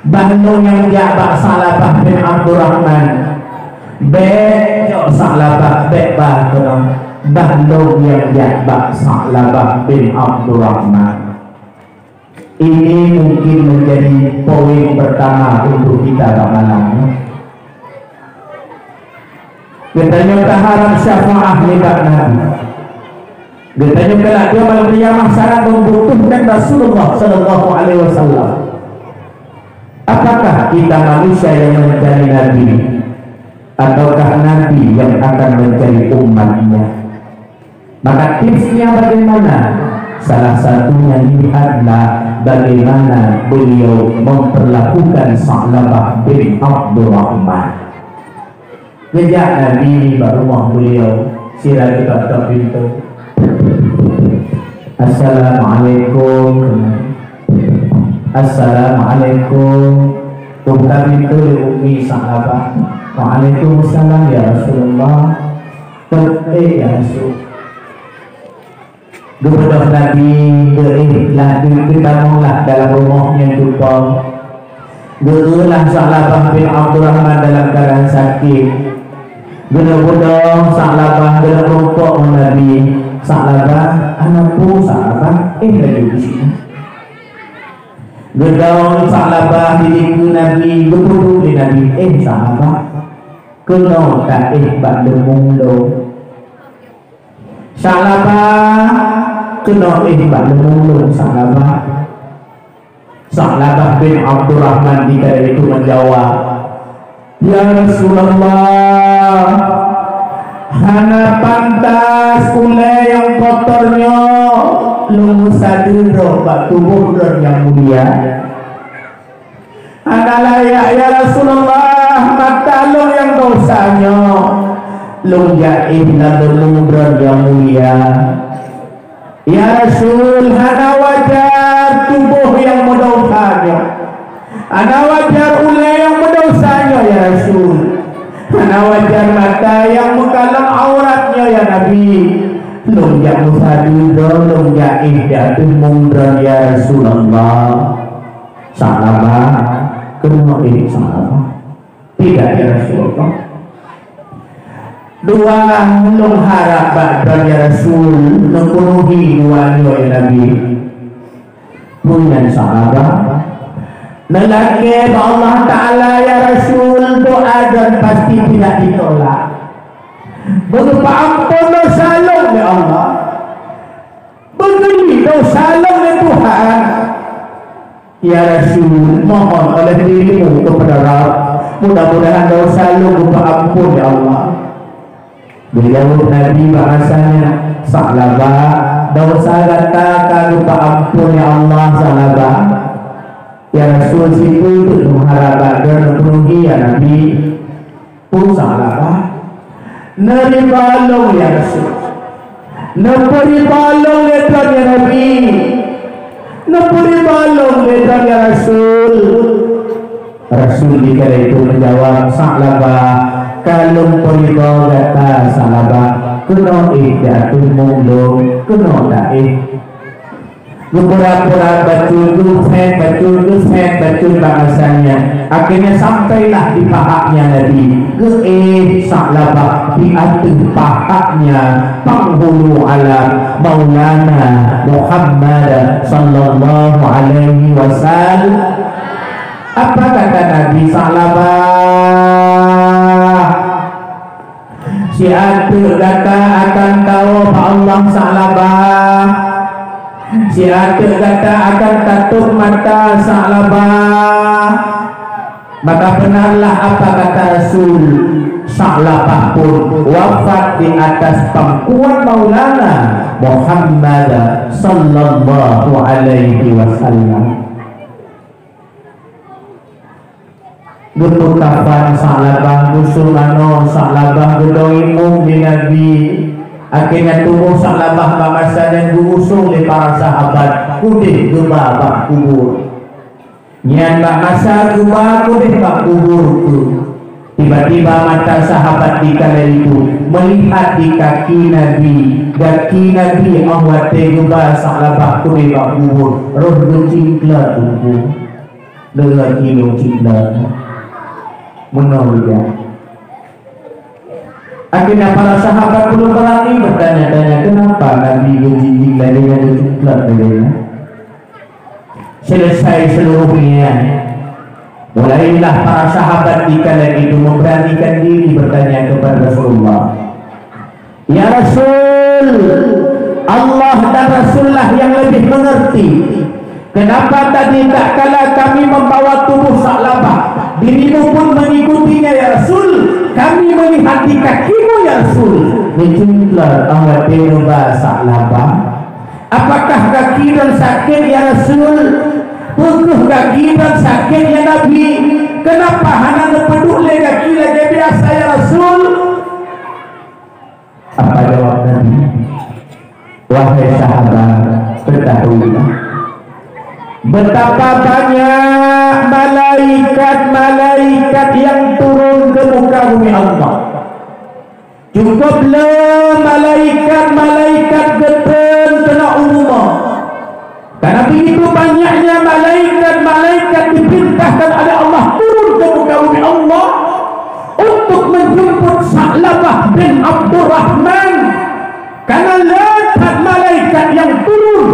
Bah lôn nyang jak bak Sa'labah bin Abdurrahman. Bék cok Sa'labah, bék ba keunoe. Bah lôn nyang jak bak Sa'labah bin Abdurrahman." Ini mungkin menjadi poin pertama untuk kita bak malam ni. Geutanyoe taharab syafaat nibak Nabi. Geutanyoe kelak di yaumul qiyamah sangat membutuhkan Rasulullah sallallahu alaihi wasallam. Apakah kita manusia yang mencari Nabi? Ataukah Nabi yang akan mencari umatnya? Maka tipsnya bagaimana? Salah satunya lihatlah bagaimana beliau memperlakukan Sa'labah bin Abdurrahman. Geujak Nabi bak rumoh beliau, sira geutok-tok pintoe. "Assalamualaikum." "Assalamualaikum." Buka pintoe lé Ummi Sa'labah. "Waalaikumsalam, ya Rasulullah." "Teuék, ya Rasul." Geubeudôh Nabi, geuéh lah, geutamong lah dalam rumoh nyang cupa. Geuéh lah Sa'labah bin Abdurrahman dalam keuadaan sakét. Geuneuk beudôh Sa'labah, geuneuk meurumpok ngon Nabi. "Sa'labah, hana peue Sa'labah, éh laju disinan." Geudong Sa'labah di dikeue Nabi, geupeuduek lé Nabi, "Éh Sa'labah, keunoe taéh bak leumông lôn." "Sa'labah, keunoe éh bak leumông lôn, Sa'labah." Sa'labah bin Abdurrahman di kala itu menjawab, "Ya Rasulullah, hana pantas ulée nyang kotor nyoe lôn meusadeue droe bak tuboh droe nyang mulia. Hana layak, ya Rasulullah, mata lôn nyang dosa nyoe lôn jak éh lam leumông droe nyang mulia. Ya Rasul, hana wajar tuboh nyang meudosa nyoe. Hana wajar ulée nyang meudosa nyoe, ya Rasul. Hana wajar mata nyang meukalon aurat nyoe, ya Nabi. Lôn jak meusadeue droe, lôn jak éh di ateueh leumông droe, ya Rasulullah." "Sa'labah, keunoe éh Sa'labah." "Tidak, ya Rasulullah. Doa lôn harab bak droe, ya Rasul, neupenuhi doa nyoe, ya Nabi." "Peue nyan Sa'labah?" "Neulakée bak Allah Ta'ala, ya Rasul, doa droe pasti tidak ditolak. Beugeupa ampôn dosa lôn lé Allah. Beugeuli dosa lôn lé Tuhan. Ya Rasul, mohon oleh dirimu keupada Rabb, mudah-mudahan dosa lôn geupeuamphon, ya Allah." Geujaweueb Nabi bak masa nyan, "Sa'labah, dosa gata ka geupeuamphon, ya Allah, Sa'labah." "Ya Rasul, sipeue teuk meuharab bak droe neupenuhi, ya Nabi?" "Peue Sa'labah?" "Neuriba lôn, ya Rasul. Neupeuriba lôn lé droe, ya Nabi. Neupeuriba lôn lé droe, ya Rasul." Rasul di kala itu menjawab, "Sa'labah, ka lôn peuriba gata, Sa'labah. Keunoe éh di ateueh leumông lôn, keunoe taéh." Geupura-pura bacut, geupeuet bacut, geupeuet bacut bak masa nyan. Akhirnya sampailah di pahaknya Nabi. Geuéh Sa'labah di ateueh pahaknya Panghulu Alam Maulana Muhammad sallallahu alaihi wasallam. Apa kata Nabi, "Sa'labah, siat teuk gata akan tawoe bak Allah, Sa'labah. Siat teuk gata akan tatôp mata, Sa'labah." Maka beunarlah apa kata Rasul, Sa'labah pun wafat di atas pangkuan Maulana Muhammad sallallahu alaihi wasallam. Geupeukafan Sa'labah, geuseumanö Sa'labah, geudong imeum lé Nabi. Akhirnya tuboh Sa'labah bak masa nyan geuusông lé para sahabat keudeh geuba bak kubur. Nyan bak masa geuba keudeh bak kubur tu, tiba-tiba mata sahabat di kala itu melihat di kaki Nabi, gaki Nabi óh watée geuba Sa'labah keudeh bak kubur, roh geucingklat teungku. Deungon ilôn cit lom. Meunoe rijang. Akhirnya para sahabat belum berani bertanya-tanya, kenapa Nabi geujinjing lagée nyan, geucungklot lagée nyan. Selesai seluruh nyan, mulailah para sahabat di kala itu memberanikan diri bertanya kepada Rasulullah. Ya Rasul, Allah dan Rasulullah yang lebih mengerti. Kenapa tadi tatkala kami membawa tubuh Sa'labah, dirimu pun mengikutinya, ya Rasul? Kami melihat di kakimu, ya Rasul, neucungklot 'oh watèe neuba Sa'labah. Apakah kaki droen sakét, ya Rasul? Peu kheueh kaki droen sakét, ya Nabi? Kenapa hana neupeuduek lé kaki lagèe biasa, ya Rasul? Apa jawab Nabi? Wahai sahabat, ketahuilah betapa banyak malaikat-malaikat yang turun ke muka bumi Allah. Cukup le malaikat-malaikat geutreun keunoe u rumoh. Karena begitu banyaknya malaikat-malaikat diperintahkan oleh Allah turun ke muka bumi Allah untuk menjemput Sa'labah bin Abdurrahman. Karena le that malaikat yang turun.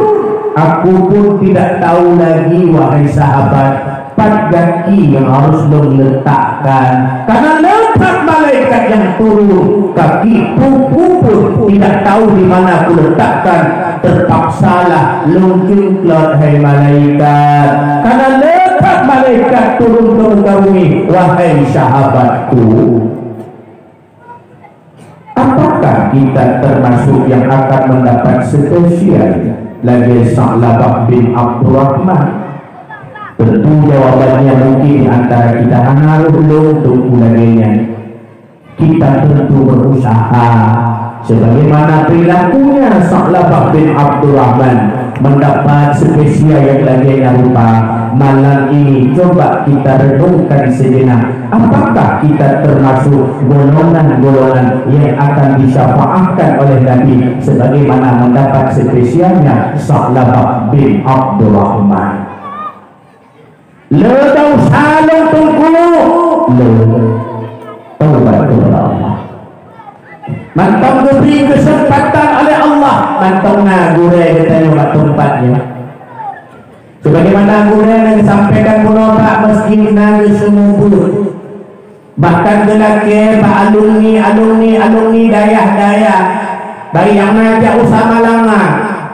Aku pun tidak tahu lagi, wahai sahabat, pat gaki nyang harus lôn letakkan. Karena le that malaikat nyang turun, kaki pupu pun tidak tahu di mana kuletakkan. Terpaksalah lôn cungklot, hai malaikat. Karena le that malaikat turun ke muka bumi, wahai sahabatku. Apakah kita termasuk yang akan mendapat spesial lagèe Sa'labah bin Abdurrahman? Tentu jawabannya mungkin di antara kita hana rôh lôn teungku lagèe nyan. Kita tentu berusaha sebagaimana perilakunya Sa'labah bin Abdurrahman mendapat spesial yang lagèe nyan rupa. Malam ini coba kita renungkan sejenak. Apakah kita termasuk golongan-golongan yang akan disyafaatkan oleh Nabi sebagaimana mendapat spesialnya Sa'labah bin Abdurrahman? Le desya lôn teungku, le. Taubat kepada Allah. Mantong geubri keuseumpatan oleh Allah, mantong na gurèe geutanyoe bak teumpat nyan. Sebagaimana gurèe nyang geusampaikan bunoe bak masjid na geuseumeubeuet. Bahkan geulakèe bak alumni, alumni, alumni dayah-dayah, baik nyang na jak u Samalanga,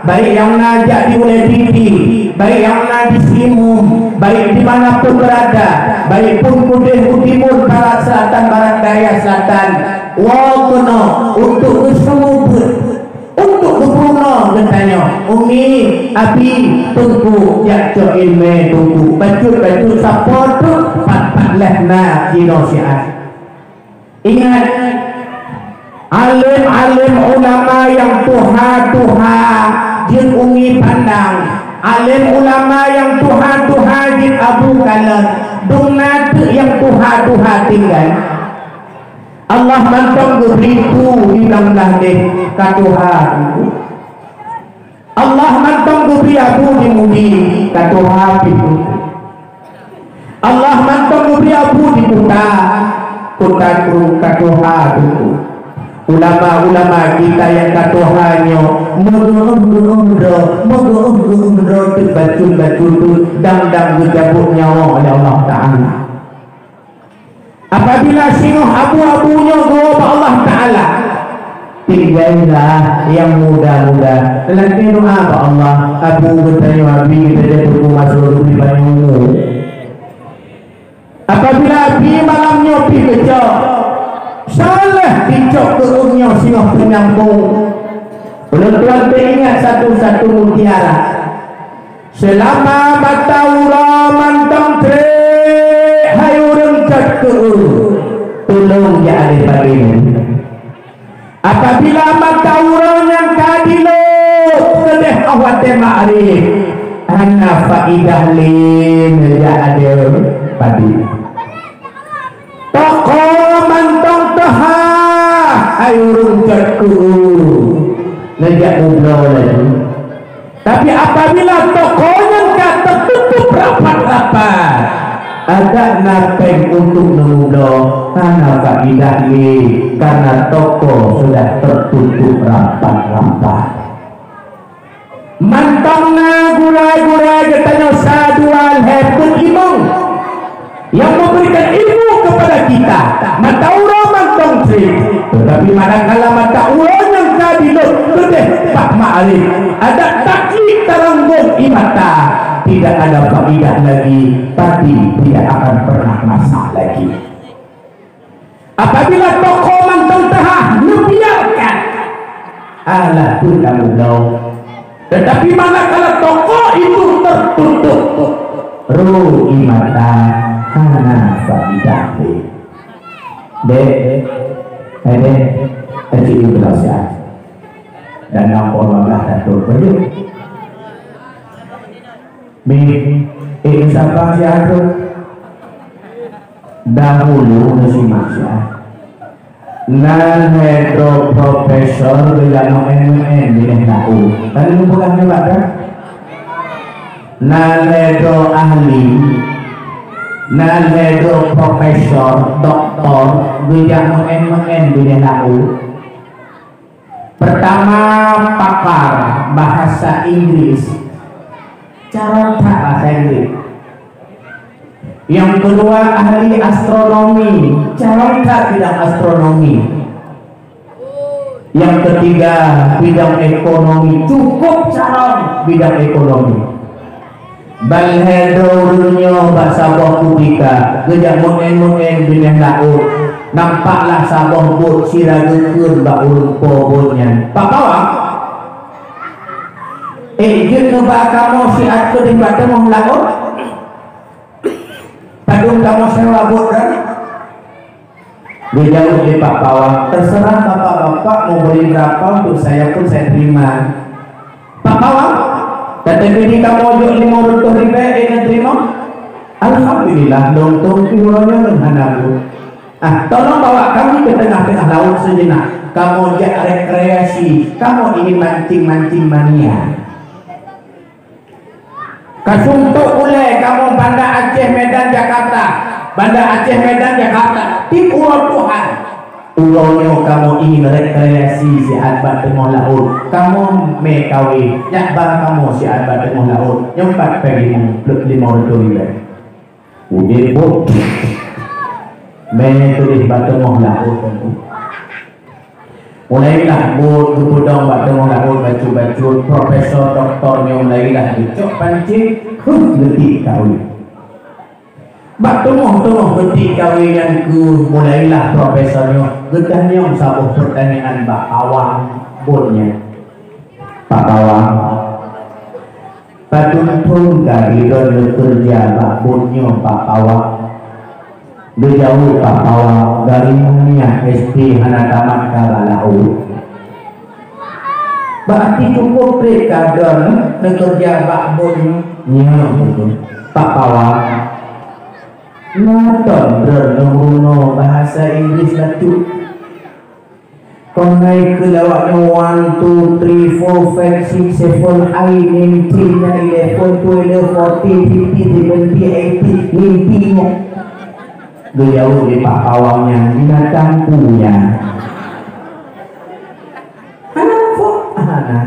baik nyang na jak di Ulèe Piti, baik nyang na di Simum, baik di mana pun berada, baik pun udeh u timur, barat, selatan, barat daya, selatan, woe keunoe untuk geuseumeubeuet. Untuk geupeurunoe geutanyoe, Umi, Abi, Teungku, jak cok ileumèe Teungku, bacut-bacut sapo treuk pat-pat lhèe na jinoe siat. Ingat, além-além ulama nyang tuha-tuha jeuet Umi pandang, além ulama nyang tuha-tuha jeuet Abu kalon, dum na teuk nyang tuha-tuha tinggai. Allah mantong geubri Teungku di Blang Blahdeh, ka tuha Teungku. Allah mantong geubri Abu di Mudi, ka tuha pih Teungku. Allah mantong geubri Abu di Kuta, Kuta Kru, ka tuha Teungku. Ulama-ulama kita nyang ka tuha nyoe, meugeum-geum droe, meugeum-geum droe teuk bacut-bacut teuk, dang-dang geujabeuet nyawa oleh Allah Taala. Apabila singoh abu-abu nyoe geuwoe bak Allah Taala, tinggai lah nyang muda-muda. Lakèe doa bak Allah, abu geutanyoe, abi geutanyoe, Teungku Mansur geubri panyang umu. Apabila abi malam nyoe pih geucok, salah dicok keu ureueng nyoe singoh peunyambong. Ulôn tuan teuingat satu-satu mutiara. Seulama mata uroe mantong trép, hai ureueng cot keu, tulông jak lé padé nyan. Apabila mata uroe nyan ka dilôp keudeh 'oh watèe magrib, hana faidah lé neujak ade padé. Toko mantong teuhah, hai ureueng cot keu, neujak mubloe laju. Tapi apabila toko nyan ka teututup rapat-rapat, adak na péng untuk neumubloe, hana faidah lé, karena toko sudah tertutup rapat-rapat. Mantong na gurèe-gurèe geutanyoe sadua lhèe peuet limong nyang memberikan ilmu kepada kita. Mata uroe mantong trép, tetapi manakala mata uroe nyang ka dilôp keudeh bak magrib, adak taklid taranggong ie mata, tidak ada faidah lagi, padi tidak akan pernah masak lagi. Apabila toko mantong teuhah, neubiarkan, alah pun kamu bloe. Tetapi manakala toko itu tertutup, rugi mata, hana faidah. Dek, eh, dek, kecil itu berasa. Dan nampak Allah dah tutup. Mi, eh, siapa si aku? Dahulu meusimak siat. Nan lhèe droe profesor geujak meu'en-meu'en binéh laôt. Tadi lôn peugah nibak dah? Nan lhèe droe ahli, nan lhèe droe profesor, doktor, geujak meu'en-meu'en binéh laôt. Pertama, pakar bahasa Inggris. Carông that bahasa Inggris. Yang kedua, ahli astronomi. Carông that bidang astronomi. Yang ketiga, bidang ekonomi. Cukup carông bidang ekonomi. Ban lhèe droe ureueng nyoe bak saboh kutika geujak meu'en-meu'en binéh laôt. Nampaklah saboh bot sira geukheun bak ureueng po bot nyan, "Pak Pawang, eh, jeuet neuba kamoe siat keudeh bak teungoh laôt? Padum kamoe sewa bot nyan?" Geujaweueb lé Pak Pawang, "Terserah bapak-bapak mau beri berapa, untuk saya pun saya terima." "Pak Pawang, teukeudi kamoe jok limong reutôh ribèe, eh, neuterima?" "Alhamdulillah, lôn tueng pih uroe nyoe lôn hana buet." "Ah, tolong bawa kami ke tengah-tengah laut sejenak. Kamoe jak rekreasi, kamoe ingin mancing-mancing mania." Ka suntok ulèe kamoe Banda Aceh Medan Jakarta, Banda Aceh Medan Jakarta, tiep uroe Tuhan. Uroe nyoe kamoe ingin rekreasi siat bak teungoh laôt. Kamoe mè kawé, jak ba kamoe siat bak teungoh laôt. Nyoe pat pèng limong, limong reutôh ribèe. Udép bot. Mè tuléh bak teungoh laôt teungku. Mulailah bot geupeudong bak teungoh laôt bacut-bacut, profesor, doktor nyoe mulailah geucok pancéng, huh, geutiek kawé. Bak teungoh-teungoh geutiek kawé nyan keuh mulailah profesor nyoe geutanyong saboh peutanyaan bak awak bot nyan. Pak Pawang, padum thon ka droeneuh neukeureuja bak bot nyoe, Pak Pawang? Geujaweueb Pak Pawang, "Garéh meunia S P hana tamat ka bak laôt." "Berarti cukup trép ka droeneuh neukeureuja bak bot nyoe?" "Nyoe, Pak Pawang." "Na ton droeneuh meurunoe bahasa Inggris bacut?" Kon hai keu lawak nyoe one, two, three, four, five, six, seven, eight, nine, ten, eleven, twelve, fourteen, fifteen, seventeen, eighteen, nineteen nyan. Geujaweueb lé Pak Pawang nyan, binatang ku nyan. Hana muphom, hana.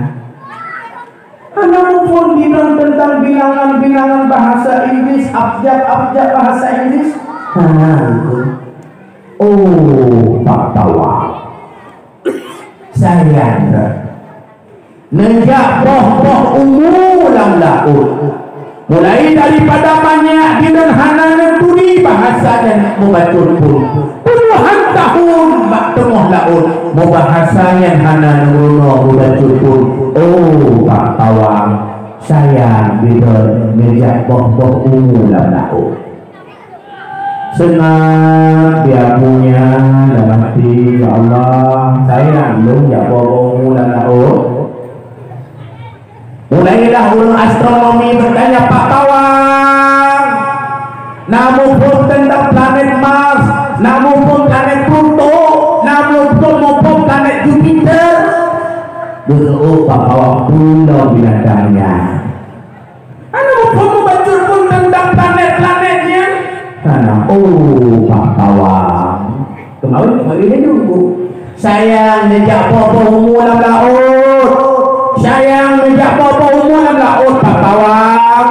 Hana muphom dinon teuntang bilangan-bilangan bahasa Inggris, abjad-abjad bahasa Inggris. Hana muphom. Oh, Pak Pawang. Sayang that. Neujak boh-boh umu lam laôt. Mulai daripada manyak dinon hana neuturi bahasa nyan meubacut phon. Puluhan tahun bak teungoh laôt, meubahasa nyan hana neurunoe meubacut phon. Oh, Pak Pawang, sayang dinon neujak boh-boh umu lam laôt. Seungab di abu nyan lam até, "Ya Allah, sayang lôn jak boh-boh umu lam laôt." Mulailah ureueng astronomi beutanya, "Pak Pawang, na muphom teuntang planet Mars, na muphom planet Pluto, na muphom, muphom planet Jupiter?" Geuseuôt Pak Pawang, "Peue lom binatang nyan?" Hana muphom meubacut phon teuntang planet-planet nyan. Hana, oh, Pak Pawang. Keumawi, keumawi laju. Sayang neujak boh-boh umu lam laôt. Sayang neujak boh-boh umu lam laôt, Pak Pawang.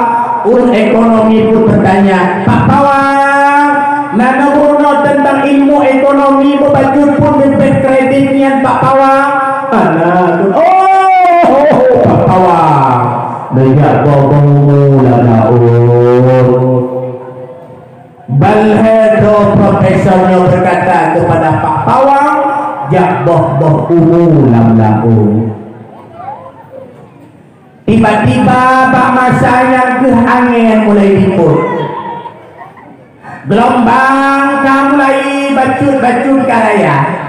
Ureueng ekonomi pun beutanya, "Pak Pawang, na neumeurunoe teuntang ilmu ekonomi meubacut phon dompet kredit nyan, Pak Pawang?" Hana, oh, oh, oh, Pak Pawang. Neujak boh-boh umu lam laôt. Ban lhèe droe Profesor nyoe berkata kepada Pak Pawang, "Jak boh-boh umu lam laôt." Tiba-tiba bak masa nyan keuh angén mulai ribot. Geulumbang ka mulai bacut-bacut ka raya.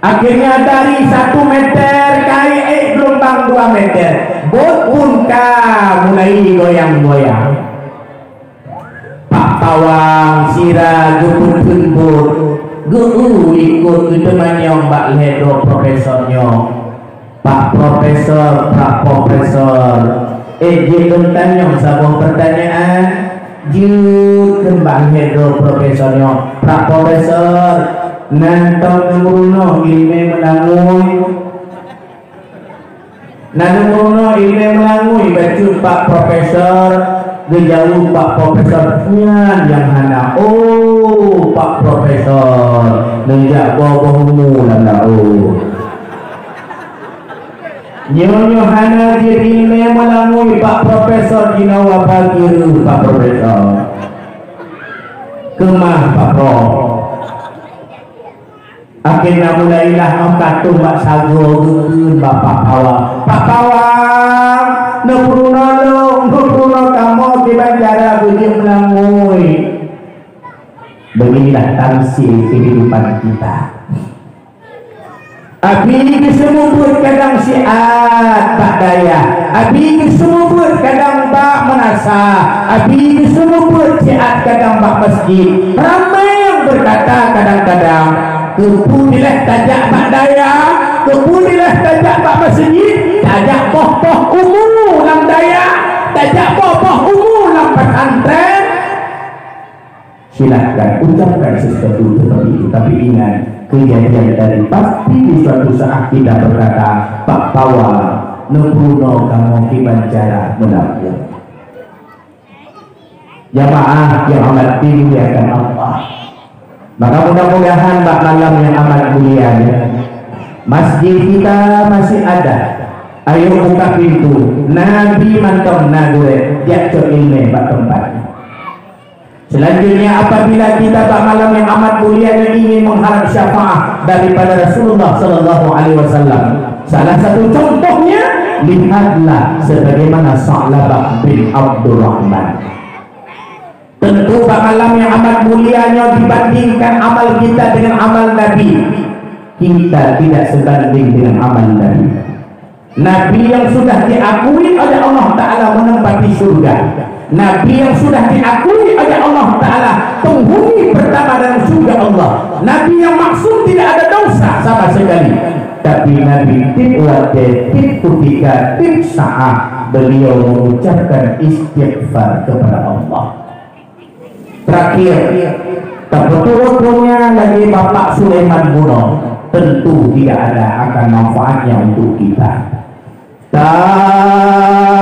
Akhirnya dari satu meter ka ék geulumbang dua meter. Bot pun ka mulai goyang-goyang. Pak Pawang sira geupeutheun bot, geu-u likot geuteumanyong bak lhèe droe profesor nyoe. Pak Profesor, Pak Profesor, éh, jeuet lôn tanyong saboh peurtanyaan. Jeuet kheun bak lhèe droe profesor nyoe, "Pak Profesor, na tom neumeurunoe ileumèe meulangui?" Na neumeurunoe ileumèe meulangui, bacut Pak Profesor, geujaweueb Pak Profesor, "Nyan nyang hana." Oh, Pak Profesor, neujak boh-boh umu lam laôt. Nyoe-nyoe hana jeuet ileumèe meulangui Pak Profesor, jinoe waba geureuh Pak Profesor. Keumah Pak Prof. Akhirnya mulailah meukatung bak sagoe geukheun bak Pak Pawang. "Pak Pawang, neupeurunoe lôn, neupeurunoe kamoe kiban cara beujeuet meulangui." Beginilah tamsil kehidupan kita. Abi geuseumeubeuet kadang siat bak dayah, abi geuseumeubeuet kadang bak meunasah, abi geuseumeubeuet siat kadang bak masjid. Ramé nyang beukata kadang-kadang, "Keupeue dilèe tajak bak dayah, keupeue dilèe tajak bak masjid, tajak boh-boh umu lam dayah, tajak boh-boh umu lam pesantren." Silahkan ucapkan sesuatu seperti itu, tapi ingat, kejadian tadi pasti di suatu saat kita berkata, "Pak Pawang, neupeurunoe kamoe kiban cara meulangui." Jamaah yang amat dimuliakan Allah, maka mudah-mudahan bak malam yang amat mulia nyoe, masjid kita masih ada. Ayo buka pintu, na bi mantong na gurèe, jak cok ileumèe bak teumpat nyoe. Selanjutnya, apabila kita bak malam yang amat mulia nyoe ingin mengharap syafaat daripada Rasulullah sallallahu alaihi wasallam, salah satu contohnya, lihatlah sebagaimana Sa'labah bin Abdurrahman. Tentu bak malam yang amat mulia nyoe dibandingkan amal kita dengan amal Nabi, kita tidak sebanding dengan amal Nabi. Nabi yang sudah diakui oleh Allah Ta'ala menempati surga. Nabi yang sudah diakui oleh Allah Ta'ala penghuni pertama dalam surga Allah. Nabi yang maksum, tidak ada dosa sama sekali. Tapi Nabi tiep watèe, tiep kutika, tiep saat beliau mengucapkan istighfar kepada Allah. Terakhir, tapeuturot donya lagèe Bapak Sulaiman bunoe, tentu tidak ada akan manfaatnya untuk kita.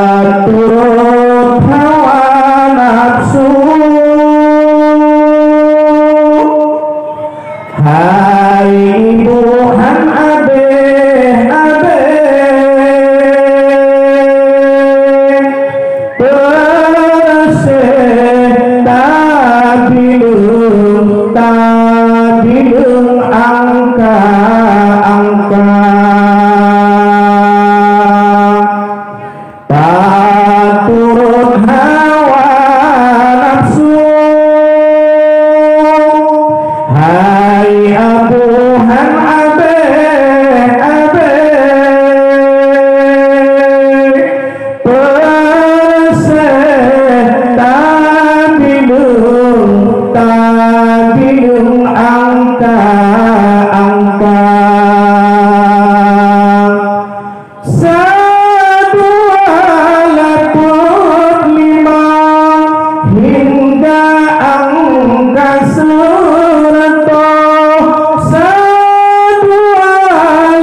Taturot hawa nafsu, hai ibu han abéh-abéh. Peureséh tabileueng, tabileueng angka-angka. Taturot hawa nafsu, hai abu han abéh-abéh. Peureséh tabileueng, tabileueng angka-angka. Sa dua lapan lima hingga angka seureutôh. Sa dua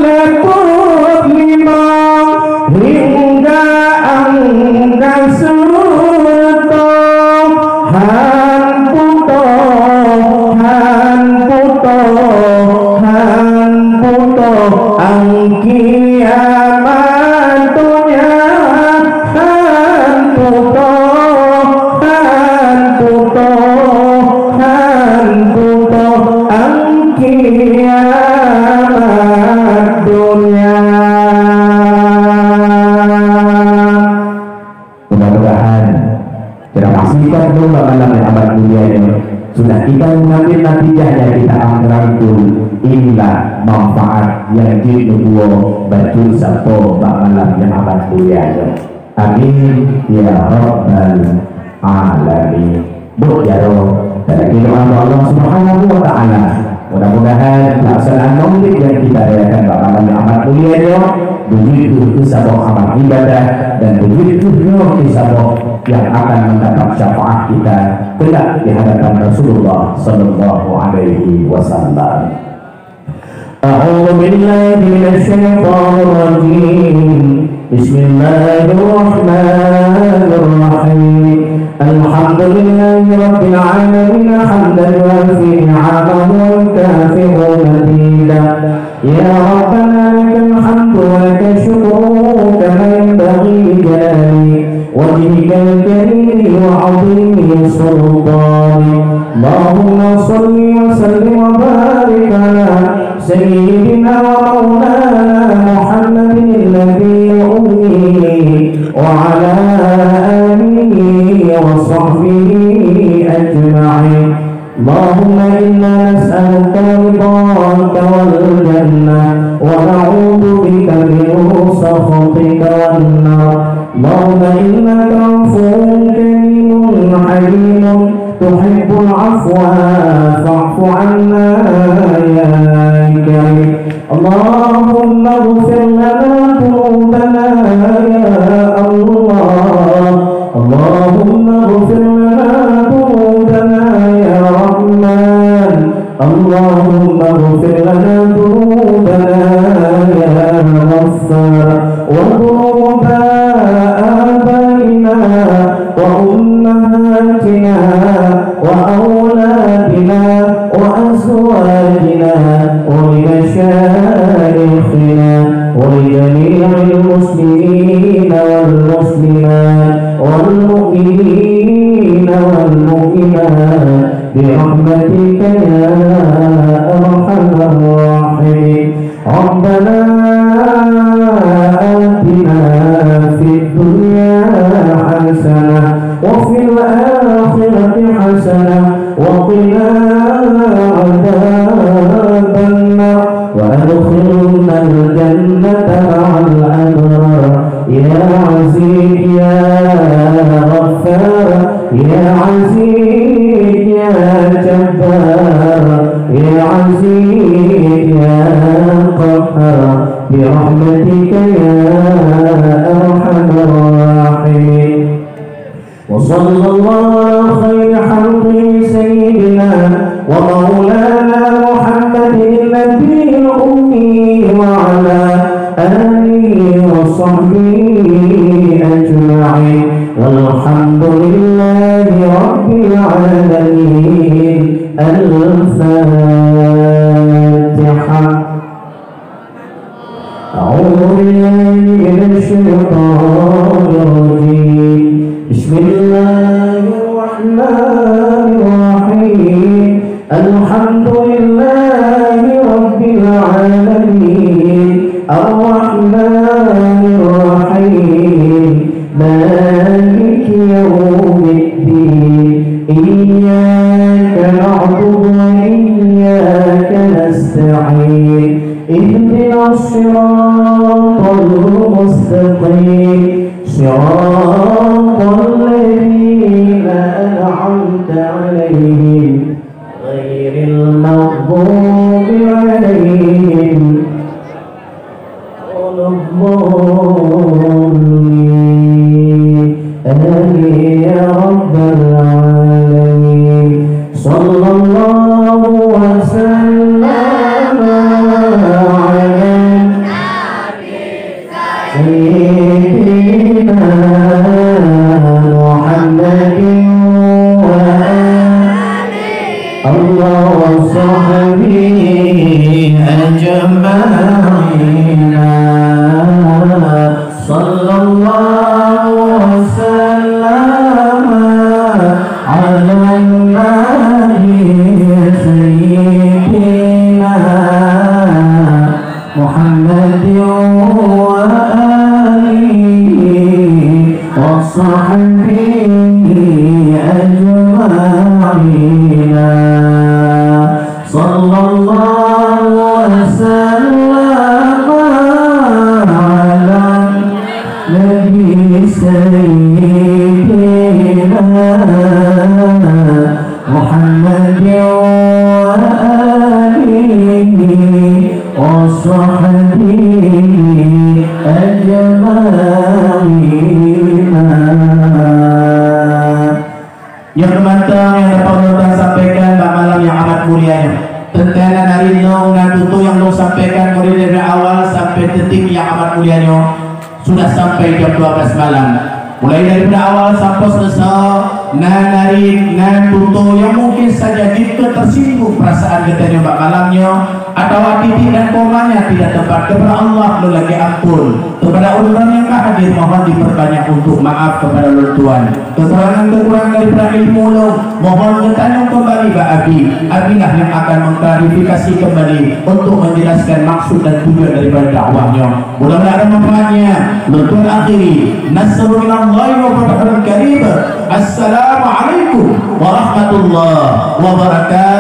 lapan lima hingga angka seureutôh. Han putôh, han putôh, han putôh, angkiamat donya. Han putôh, han putôh, han Kita pun bak malam nyang amat mulia nyoe, sudah kita mengambil natijah nyang kita am rangkul, inilah manfaat nyang jeuet neubuo bacut sampoe bak malam nyang amat mulia nyoe. Amin ya rabbal alamin. Beuh jaroe, dan lagi doa bak Allah Subhanahu wa Ta'ala. Mudah-mudahan pelaksanaan Maulid yang kita rayakan bak malam yang amat mulia nyoe beujeuet keu saboh amal ibadah dan beujeuet keu nyoe keu saboh yang akan mendapat syafaat kita kelak di hadapan Rasulullah sallallahu alaihi wasallam. أعوذ بالله من الشيطان الرجيم. بسم الله الرحمن الرحيم. الحمد لله رب العالمين، حمدا يوافي نعمه ويكافئ مزيده. يا ربنا لك الحمد ولك الشكر كما ينبغي لجلال وجهك الكريم وعظيم سلطانك. اللهم صل وسلم وبارك على سيدنا ومولانا محمد النبي الأمي وعلى آله وصحبه أجمعين. اللهم إنا نسألك رضاك والجنة ونعوذ بك من سخطك والنار. اللهم إنك عفو كريم حليم تحب العفو فاعف عنا يا كريم. اللهم اغفر لنا ذنوبنا يا الله. اللهم اغفر لنا ذنوبنا يا رحمن. اللهم اغفر لنا ذنوبنا يا غفار، وذنوب آبائنا وأمهاتنا وأولادنا وأزواجنا ولمشايخنا ولجميع المسلمين والمسلمات والمؤمنين والمؤمنات برحمتك يا أرحم الراحمين. ربنا آتنا في الدنيا حسنة وفي الآخرة حسنة وقنا عذاب النار وأدخلنا الجنة مع الأبرار. يا عزيز يا غفار، يا عزيز يا جبار، يا عزيز يا قهار، برحمتك يا أرحم الراحمين. وصلى الله على خير خلقه سيدنا ومولانا محمد النبي الأمي وعلى آله وصحبه أجمعين. والحمد لله رب العالمين. الفاتحة. أعوذ بالله من الشيطان الرجيم. بسم الله الرحمن الرحيم. الحمد لله رب العالمين. الرحمن الرحيم. مالك يوم الدين. إياك نعبد وإياك نستعين. اهدنا الصراط المستقيم. صراط الذين أنعمت عليهم غير المغضوب عليهم ولا الضالين. آمين يا رب العالمين. صلى الله وسلم على سيدنا محمد وآله وصحبه أجمعين. صلى الله وسلم على النبي سيدنا محمد وآله وصحبه Yang amat mulia nyoe, sudah sampai jam dua belas malam. Mulai daripada awal sampai selesai, na narit, na tutoe nyang mungkin saja jika tersinggung perasaan geutanyoe bak malam nyoe, atawa titik dan komanya tidak tepat, kepada Allah lôn lakée ampun. Kepada ureuëng nyang ka hadir, mohon diperbanyak untuk maaf kepada lôn tuan. Kekurangan-kekurangan daripada ilmu lôn, mohon geutanyoe kembali bak Abi. Abilah yang akan mengklarifikasi kembali untuk menjelaskan maksud dan tujuan daripada dakwah nyoe. Mudah-mudahan ada manfaatnya. Lôn tuan akhiri. Nasrun minallahi wa fathun qarib. Assalamualaikum warahmatullahi wabarakatuh.